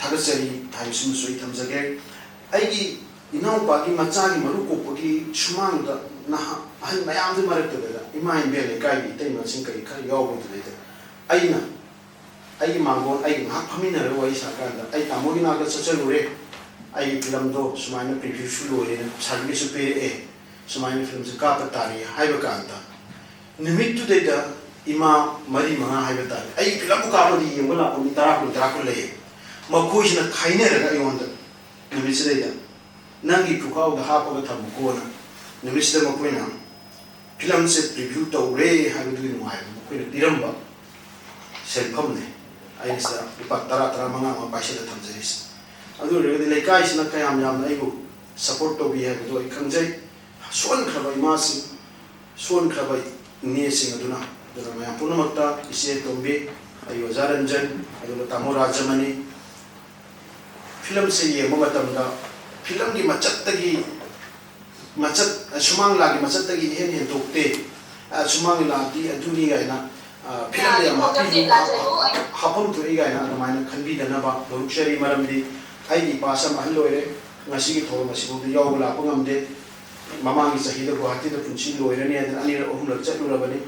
ꯊꯥꯒꯠꯆꯔꯤ ꯍꯥꯏꯕꯁꯤꯃꯁꯨ ꯑꯩ ꯊꯝꯖꯒꯦ꯫ ꯑꯩꯒꯤ ꯏꯅꯥꯎꯄꯥꯒꯤ ꯃꯆꯥꯒꯤ ꯃꯔꯨ ꯀꯣꯛꯄꯒꯤ ꯁꯨꯃꯥꯡꯗ ꯅꯍꯥ ꯑꯍꯟ ꯃꯌꯥꯝꯗꯨ ꯃꯔꯛꯇꯨꯗ ꯏꯃꯥ ꯏꯕꯦꯜ ꯂꯩꯀꯥꯏꯒꯤ ꯏꯇꯩꯃꯁꯤꯡ ꯀꯔꯤ ꯈꯔ ꯌꯥꯎꯕꯗꯨꯗꯩꯗ ꯑꯩꯅ ꯑꯩꯒꯤ ꯃꯥꯡꯒꯣꯟ ꯑꯩꯒꯤ ꯉꯥꯏꯍꯥꯛ ꯐꯝꯃꯤꯟꯅꯔꯒ ꯋꯥꯔꯤ ꯁꯥꯔꯀꯥꯟꯗ ꯑꯩ ꯇꯥꯃꯣꯒꯤ ꯅꯥꯛꯇ ꯆꯠꯆꯔꯨꯔꯦ, ꯑꯩꯒꯤ ꯐꯤꯂꯝꯗꯣ ꯁꯨꯃꯥꯏꯅ ꯄ꯭ꯔꯤꯚ꯭ꯌꯨꯁꯨ ꯂꯣꯏꯔꯦꯅ ꯁꯥꯔꯇꯤꯐꯤꯀꯦꯠꯁꯨ ꯄꯤꯔꯛꯑꯦ, ꯁꯨꯃꯥꯏꯅ ꯐꯤꯂꯝꯁꯦ ꯀꯥꯞꯄ ꯇꯥꯔꯤ ꯍꯥꯏꯕ ꯀꯥꯟꯗ ꯅꯨꯃꯤꯠꯇꯨꯗꯩꯗ ꯏꯃꯥ ꯃꯔꯤ ꯃꯉꯥ ꯍꯥꯏꯕ ꯇꯥꯔꯦ, ꯑꯩꯒꯤ ꯐꯤꯂꯝꯕꯨ ꯀꯥꯞꯄꯗꯤ ꯌꯦꯡꯕ ꯂꯥꯛꯄ ꯃꯤ ꯇꯔꯥ ꯀꯨꯟ ꯇꯔꯥ ꯀꯨꯟ ꯂꯩꯌꯦ꯫ ꯃꯈꯣꯏꯁꯤꯅ ꯈꯥꯏꯅꯔꯒ ꯑꯩꯉꯣꯟꯗ ꯅꯨꯃꯤꯠꯁꯤꯗꯩꯗ ꯅꯪꯒꯤ ꯄꯨꯈꯥꯎꯗ ꯍꯥꯞꯄꯒ ꯊꯝꯃꯨꯀꯣꯅ ꯅꯨꯃꯤꯠꯁꯤꯗ ꯃꯈꯣꯏꯅ ꯐꯤꯂꯝꯁꯦ ꯄ꯭ꯔꯤꯚ꯭ꯌꯨ ꯇꯧꯔꯦ ꯍꯥꯏꯕꯗꯨꯒꯤ ꯅꯨꯡꯉꯥꯏꯕ ꯃꯈꯣꯏꯅ ꯄꯤꯔꯝꯕ ꯁꯦꯟꯐꯝꯅꯦ ꯑꯩꯅ ꯁꯤꯗ ꯂꯨꯄꯥ ꯇꯔꯥ ꯇꯔꯥ ꯃꯉꯥ ꯑꯃ ꯄꯥꯏꯁꯤꯜꯂ ꯊꯝꯖꯔꯤꯁꯦ꯫ ꯑꯗꯨ ꯑꯣꯏꯔꯒꯗꯤ ꯂꯩꯀꯥꯏꯁꯤꯅ ꯀꯌꯥꯝ ꯌꯥꯝꯅ ꯑꯩꯕꯨ ꯁꯞꯄꯣꯔꯠ ꯇꯧꯕꯤ ꯍꯥꯏꯕꯗꯣ ꯑꯩ ꯈꯪꯖꯩ꯫ ꯁꯣꯟꯈ꯭ꯔꯕ ꯏꯃꯥꯁꯤꯡ, ꯁꯣꯟꯈ꯭ꯔꯕ ꯏꯅꯦꯁꯤꯡ ꯑꯗꯨꯅ, ꯑꯗꯨꯅ ꯃꯌꯥꯝ ꯄꯨꯝꯅꯃꯛꯇ ꯏꯆꯦ ꯇꯣꯝꯕꯤ, ꯑꯩ ꯑꯣꯖꯥ ꯔꯟꯖꯟ, ꯑꯗꯨꯒ ꯇꯥꯃꯣ ꯔꯥꯖꯃꯅꯤ, ꯐꯤꯂꯝꯁꯦ ꯌꯦꯡꯕ ꯃꯇꯝꯗ ꯐꯤꯂꯝꯒꯤ ꯃꯆꯠꯇꯒꯤ ꯃꯆꯠ, ꯁꯨꯃꯥꯡ ꯂꯤꯂꯥꯒꯤ ꯃꯆꯠꯇꯒꯤ ꯏꯍꯦꯟ ꯍꯦꯟꯗꯣꯛꯇꯦ꯫ ꯑ, ꯁꯨꯃꯥꯡ ꯂꯤꯂꯥꯗꯤ ꯑꯗꯨꯅꯤ ꯀꯥꯏꯅ, ꯑ, ꯐꯤꯂꯝꯗ ꯌꯥꯝ ꯍꯥꯞꯄꯤ-, ꯍꯥꯞꯐꯝ ꯊꯣꯛꯏ ꯀꯥꯏꯅ ꯑꯗꯨꯃꯥꯏꯅ ꯈꯟꯕꯤꯗꯅꯕ ꯍꯧꯔꯛꯆꯔꯤ꯫ ꯃꯔꯝꯗꯤ ꯑꯩꯒꯤ ꯏꯄꯥꯁꯤ ꯌꯥꯝ ꯑꯍꯜ ꯑꯣꯏꯔꯦ, ꯉꯁꯤꯒꯤ ꯊꯧꯔꯝ ꯑꯁꯤꯐꯥꯎꯗ ꯌꯥꯎꯕ ꯂꯥꯛꯄ ꯉꯝꯗꯦ꯫ ꯃꯃꯥꯡꯒꯤ ꯆꯍꯤꯗ ꯒꯨꯋꯥꯍꯥꯇꯤꯗ ꯄꯨꯟꯁꯤ ꯂꯣꯏꯔꯅꯤ ꯍꯥꯏꯗꯅ ꯑꯅꯤꯔꯛ ꯑꯍꯨꯝꯂꯛ ꯆꯠꯂꯨꯔꯕꯅꯤ꯫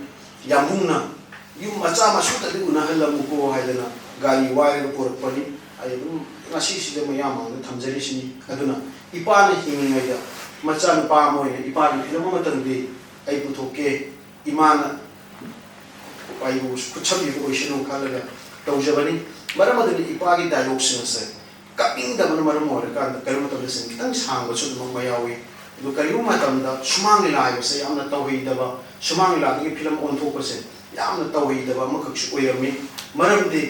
ꯌꯥꯝꯕꯨꯡꯅ ꯌꯨꯝ ꯃꯆꯥ ꯃꯁꯨꯗꯗꯤ ꯎꯅꯍꯜꯂꯝꯃꯨꯀꯣ ꯍꯥꯏꯗꯅ ꯒꯥꯔꯤ ꯋꯥꯏꯔꯒ ꯄꯨꯔꯛꯄꯅꯤ꯫ ꯑꯩ ꯑꯗꯨꯝ ꯉꯁꯤꯁꯤꯗ ꯃꯌꯥꯝ ꯃꯥꯡꯗ ꯊꯝꯖꯔꯤꯁꯤꯅꯤ꯫ ꯑꯗꯨꯅ ꯏꯄꯥꯅ ꯍꯤꯡꯂꯤꯉꯩꯗ ꯃꯆꯥꯅꯨꯄꯥ ꯑꯃ ꯑꯣꯏꯅ ꯏꯄꯥꯒꯤ ꯐꯤꯂꯝ ꯑꯃꯇꯪꯗꯤ ꯑꯩ ꯄꯨꯊꯣꯛꯀꯦ, ꯏꯃꯥꯅ ꯑꯩꯕꯨ ꯈꯨꯠꯁꯝꯕꯤꯕ ꯑꯣꯏꯁꯅꯨ ꯈꯜꯂꯒ ꯇꯧꯖꯕꯅꯤ꯫ ꯃꯔꯝ ꯑꯗꯨꯅ ꯏꯄꯥꯒꯤ ꯗꯥꯏꯂꯣꯛꯁꯤꯡ ꯑꯁꯦ ꯀꯛꯅꯤꯡꯗꯕꯅ ꯃꯔꯝ ꯑꯣꯏꯔꯀꯥꯟꯗ ꯀꯔꯤꯒꯨꯝꯕ ꯃꯇꯝꯗ ꯁꯤꯟ ꯈꯤꯇꯪ ꯁꯥꯡꯕꯁꯨ ꯑꯗꯨꯃꯛ ꯌꯥꯎꯏ꯫ ꯑꯗꯨ ꯀꯔꯤꯒꯨꯝꯕ ꯃꯇꯝꯗ ꯁꯨꯃꯥꯡ ꯂꯤꯂꯥ ꯍꯥꯏꯕꯁꯦ ꯌꯥꯝꯅ ꯇꯧꯍꯩꯗꯕ, ꯁꯨꯃꯥꯡ ꯂꯤꯂꯥꯗꯒꯤ ꯐꯤꯂꯝ ꯑꯣꯟꯊꯣꯛꯄꯁꯦ ꯌꯥꯝꯅ ꯇꯧꯍꯩꯗꯕ ꯑꯃꯈꯛꯁꯨ ꯑꯣꯏꯔꯝꯃꯤ꯫ ꯃꯔꯝꯗꯤ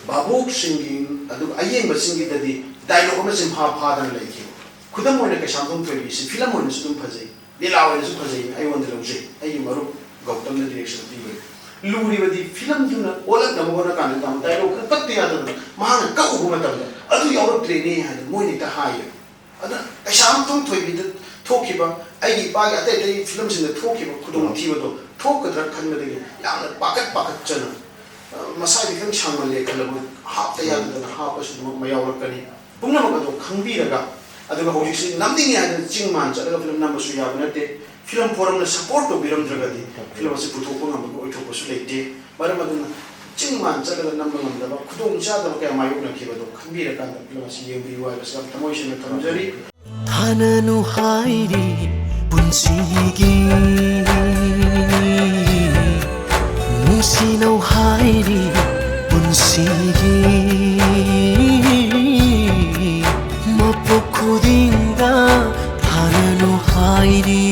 ꯚꯥꯕꯣꯛꯁꯤꯡꯒꯤ, ꯑꯗꯨꯒ ꯑꯌꯦꯡꯕꯁꯤꯡꯒꯤꯗꯗꯤ ꯗꯥꯏꯂꯣꯛ ꯑꯃ ꯆꯤꯟꯐꯥ ꯐꯥꯗꯅ ꯂꯩꯈꯤꯕ꯫ ꯈꯨꯗꯝ ꯑꯣꯏꯅ ꯀꯩꯁꯥꯝꯊꯣꯡ ꯊꯣꯏꯕꯤꯁꯤ ꯐꯤꯂꯝ ꯑꯣꯏꯅꯁꯨ ꯑꯗꯨꯝ ꯐꯖꯩ, ꯂꯤꯂꯥ ꯑꯣꯏꯅꯁꯨ ꯐꯖꯩꯅ ꯑꯩꯉꯣꯟꯗ ꯂꯧꯖꯩ꯫ ꯑꯩꯒꯤ ꯃꯔꯨꯞ ꯒꯧꯇꯝꯅ ꯗꯤꯔꯦꯛꯁꯟ ꯄꯤꯕꯅꯤ꯫ ꯂꯨꯔꯤꯕꯗꯤ ꯐꯤꯂꯝꯗꯨꯅ ꯑꯣꯜꯂꯛꯅꯕ ꯍꯣꯠꯅ ꯀꯥꯟꯗ ꯇꯥꯃꯣ ꯗꯥꯏꯂꯣꯛ ꯈꯔ ꯀꯛꯇ ꯌꯥꯗꯗꯅ ꯃꯍꯥꯛꯅ ꯀꯛꯎꯕ ꯃꯇꯝꯗ ꯑꯗꯨ ꯌꯥꯎꯔꯛꯇ꯭ꯔꯦꯅꯦ ꯍꯥꯏꯅ ꯃꯣꯏꯅ ꯍꯦꯛꯇ ꯍꯥꯏꯌꯦ꯫ ꯑꯗꯨꯅ ꯀꯩꯁꯥꯝꯊꯣꯡ ꯊꯣꯏꯕꯤꯗ ꯊꯣꯛꯈꯤꯕ, ꯑꯩꯒꯤ ꯏꯄꯥꯒꯤ ꯑꯇꯩ ꯑꯇꯩ ꯐꯤꯂꯝꯁꯤꯡꯗ ꯊꯣꯛꯈꯤꯕ ꯈꯨꯗꯣꯡꯊꯤꯕꯗꯣ ꯊꯣꯛꯀꯗ꯭ꯔꯥ ꯈꯟꯕꯗꯒꯤ ꯌꯥꯝꯅ ꯄꯥꯈꯠ ꯄꯥꯈꯠꯆꯅ ꯃꯁꯥꯗꯤ ꯈꯤꯇꯪ ꯁꯥꯡꯃꯜꯂꯦ ꯈꯜꯂꯕ, ꯍꯥꯞꯇ ꯌꯥꯗꯗꯅ ꯍꯥꯞꯄꯁꯨ ꯑꯗꯨꯃꯛ ꯃꯌꯥꯎꯔꯛꯀꯅꯤ꯫ ꯄꯨꯝꯅꯃꯛ ꯑꯗꯨ ꯈꯪꯕꯤꯔꯒ, ꯑꯗꯨꯒ ꯍꯧꯖꯤꯛꯁꯤ ꯅꯝꯅꯤꯡꯉꯦ ꯍꯥꯏꯗꯅ ꯆꯤꯡ ꯃꯥꯟ ꯆꯠꯂꯒ ꯐꯤꯂꯝ ꯅꯝꯕꯁꯨ ꯌꯥꯕ ꯅꯠꯇꯦ꯫ ꯐꯤꯂꯝ ꯐꯣꯔꯝꯅ ꯁꯄꯣꯔꯠ ꯇꯧꯕꯤꯔꯝꯗ꯭ꯔꯒꯗꯤ ꯐꯤꯂꯝ ꯑꯁꯤ ꯄꯨꯊꯣꯛꯄ ꯉꯝꯕꯒꯤ ꯑꯣꯏꯊꯣꯛꯄꯁꯨ ꯂꯩꯇꯦ꯫ ꯃꯔꯝ ꯑꯗꯨꯅ ꯆꯤꯡ ꯃꯥꯟ ꯆꯠꯂꯒ ꯅꯝꯕ ꯉꯝꯗꯕ ꯈꯨꯗꯣꯡꯆꯥꯗꯕ ꯀꯌꯥ ꯃꯥꯌꯣꯛꯅꯈꯤꯕꯗꯣ ꯈꯪꯕꯤꯔꯀꯥꯟꯗ ꯐꯤꯂꯝ ꯑꯁꯤ ꯌꯦꯡꯕꯤꯌꯨ ꯍꯥꯏꯕꯁꯤ ꯌꯥꯝ ꯊꯃꯣꯏ ꯁꯦꯡꯅ ꯊꯝꯖꯔꯤ꯫ ꯊꯥꯅꯅꯨ ꯍꯥꯏꯔꯤ ꯄꯨꯟꯁꯤꯒꯤ, ꯅꯨꯡꯁꯤꯅꯧ ꯍꯥꯏꯔꯤ ꯄꯨꯟꯁꯤꯒꯤ, ꯃꯄꯣꯛ ꯈꯨꯗꯤꯡꯗ ꯊꯥꯅꯅꯨ ꯍꯥꯏꯔꯤ꯫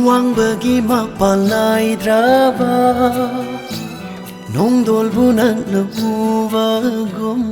ꯋꯥꯡꯕꯒꯤ ꯃꯄꯥꯟ ꯅꯥꯏꯗ꯭ꯔꯕ ꯅꯣꯡꯗꯣꯜꯕꯨ ꯅꯪꯅ ꯎꯕꯒꯨꯝ,